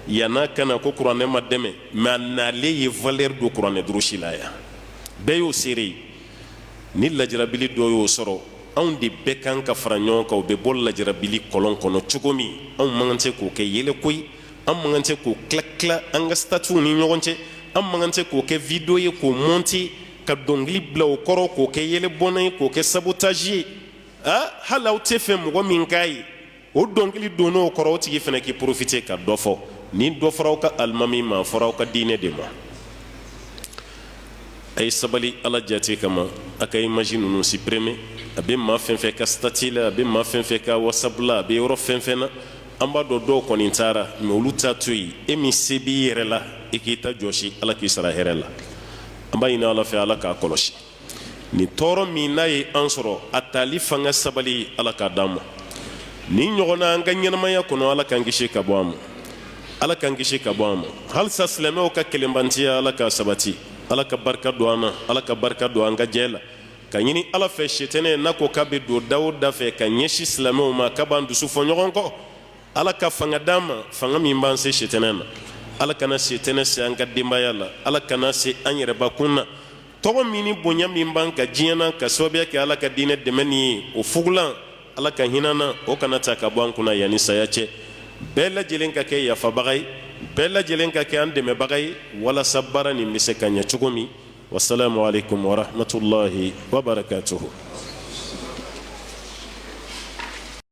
yann'a ka na ko kuranɛ ma dɛmɛ, mais a nalen ye valeur don kuranɛ durusi la yan, bɛɛ y'o seere ye. Ni lajarabili dɔ y'o sɔrɔ, anw de bɛɛ kan ka fara ɲɔgɔn kan. O bɛ bɔ lajarabili kɔlɔn kɔnɔ cogo min, anw man kan tɛ k'o kɛ yɛlɛko ye, an man kan tɛ k'o tila tila an ka statutw ni ɲɔgɔn cɛ, an man kan tɛ k'o kɛ video ye, k'o monter ka dɔnkili bila o kɔrɔ, k'o kɛ yɛlɛbɔnna ye, k'o kɛ sabotage ye. Aa, hali aw tɛ fɛ mɔgɔ min k'a ye o dɔnkili donn'o kɔrɔ, o tigi fana k'i profiter ka dɔ fɔ. Ni dɔ fɔra aw ka alimami ma, a fɔra aw ka diinɛ de ma. A ye sabali Ala jate kama, a ka image ninnu supprimer. A bɛ maa fɛn fɛn ka statut la, a bɛ maa fɛn fɛn ka WhatsApp la, a bɛ yɔrɔ fɛn fɛn na, an b'a dɔn dɔw kɔni taara, mais olu ta to yen. E min se b'i yɛrɛ la, i k'i ta jɔsi. Ala k'i sara hɛrɛ la. An b'a ɲini Ala fɛ, Ala k'a kɔlɔsi. Nin tɔɔrɔ min n'a ye an sɔrɔ, a tali fanga sabali, Ala k'a d'an ma. Nin ɲɔgɔnna an ka ɲɛnamaya kɔnɔ, Ala k'an kisi ka bɔ a ma, Ala k'an kisi ka bɔ a ma. Halisa silamɛw ka kelenbantiya, Ala k'a sabati. Ala ka barika don an na, Ala ka barika don an ka jɛ la. Ka ɲini Ala fɛ, sitanɛ n'a ko k'a bɛ don da o da fɛ ka ɲɛsin silamɛw ma, k'a b'an dusu fɔ ɲɔgɔn kɔ, Ala ka fanga d'an ma, fanga min b'an se sitanɛ na. Ala kana sitanɛ se an ka denbaya la, Ala kana se an yɛrɛbakun na. Tɔgɔ min ni bonya min b'an kan diɲɛ na ka sababuya kɛ Ala ka diinɛ dɛmɛni ye, o fugulan, Ala ka hinɛ na, o kana ta ka bɔ an kunna yanni saya cɛ. Bɛɛ lajɛlen ka kɛ yafabaga ye, bɛɛ lajɛlen ka kɛ an dɛmɛbaga ye, walasa baara nin bɛ se ka ɲɛ cogo min. Wasalamu alaikum warahmatullahi wabarakatuhu.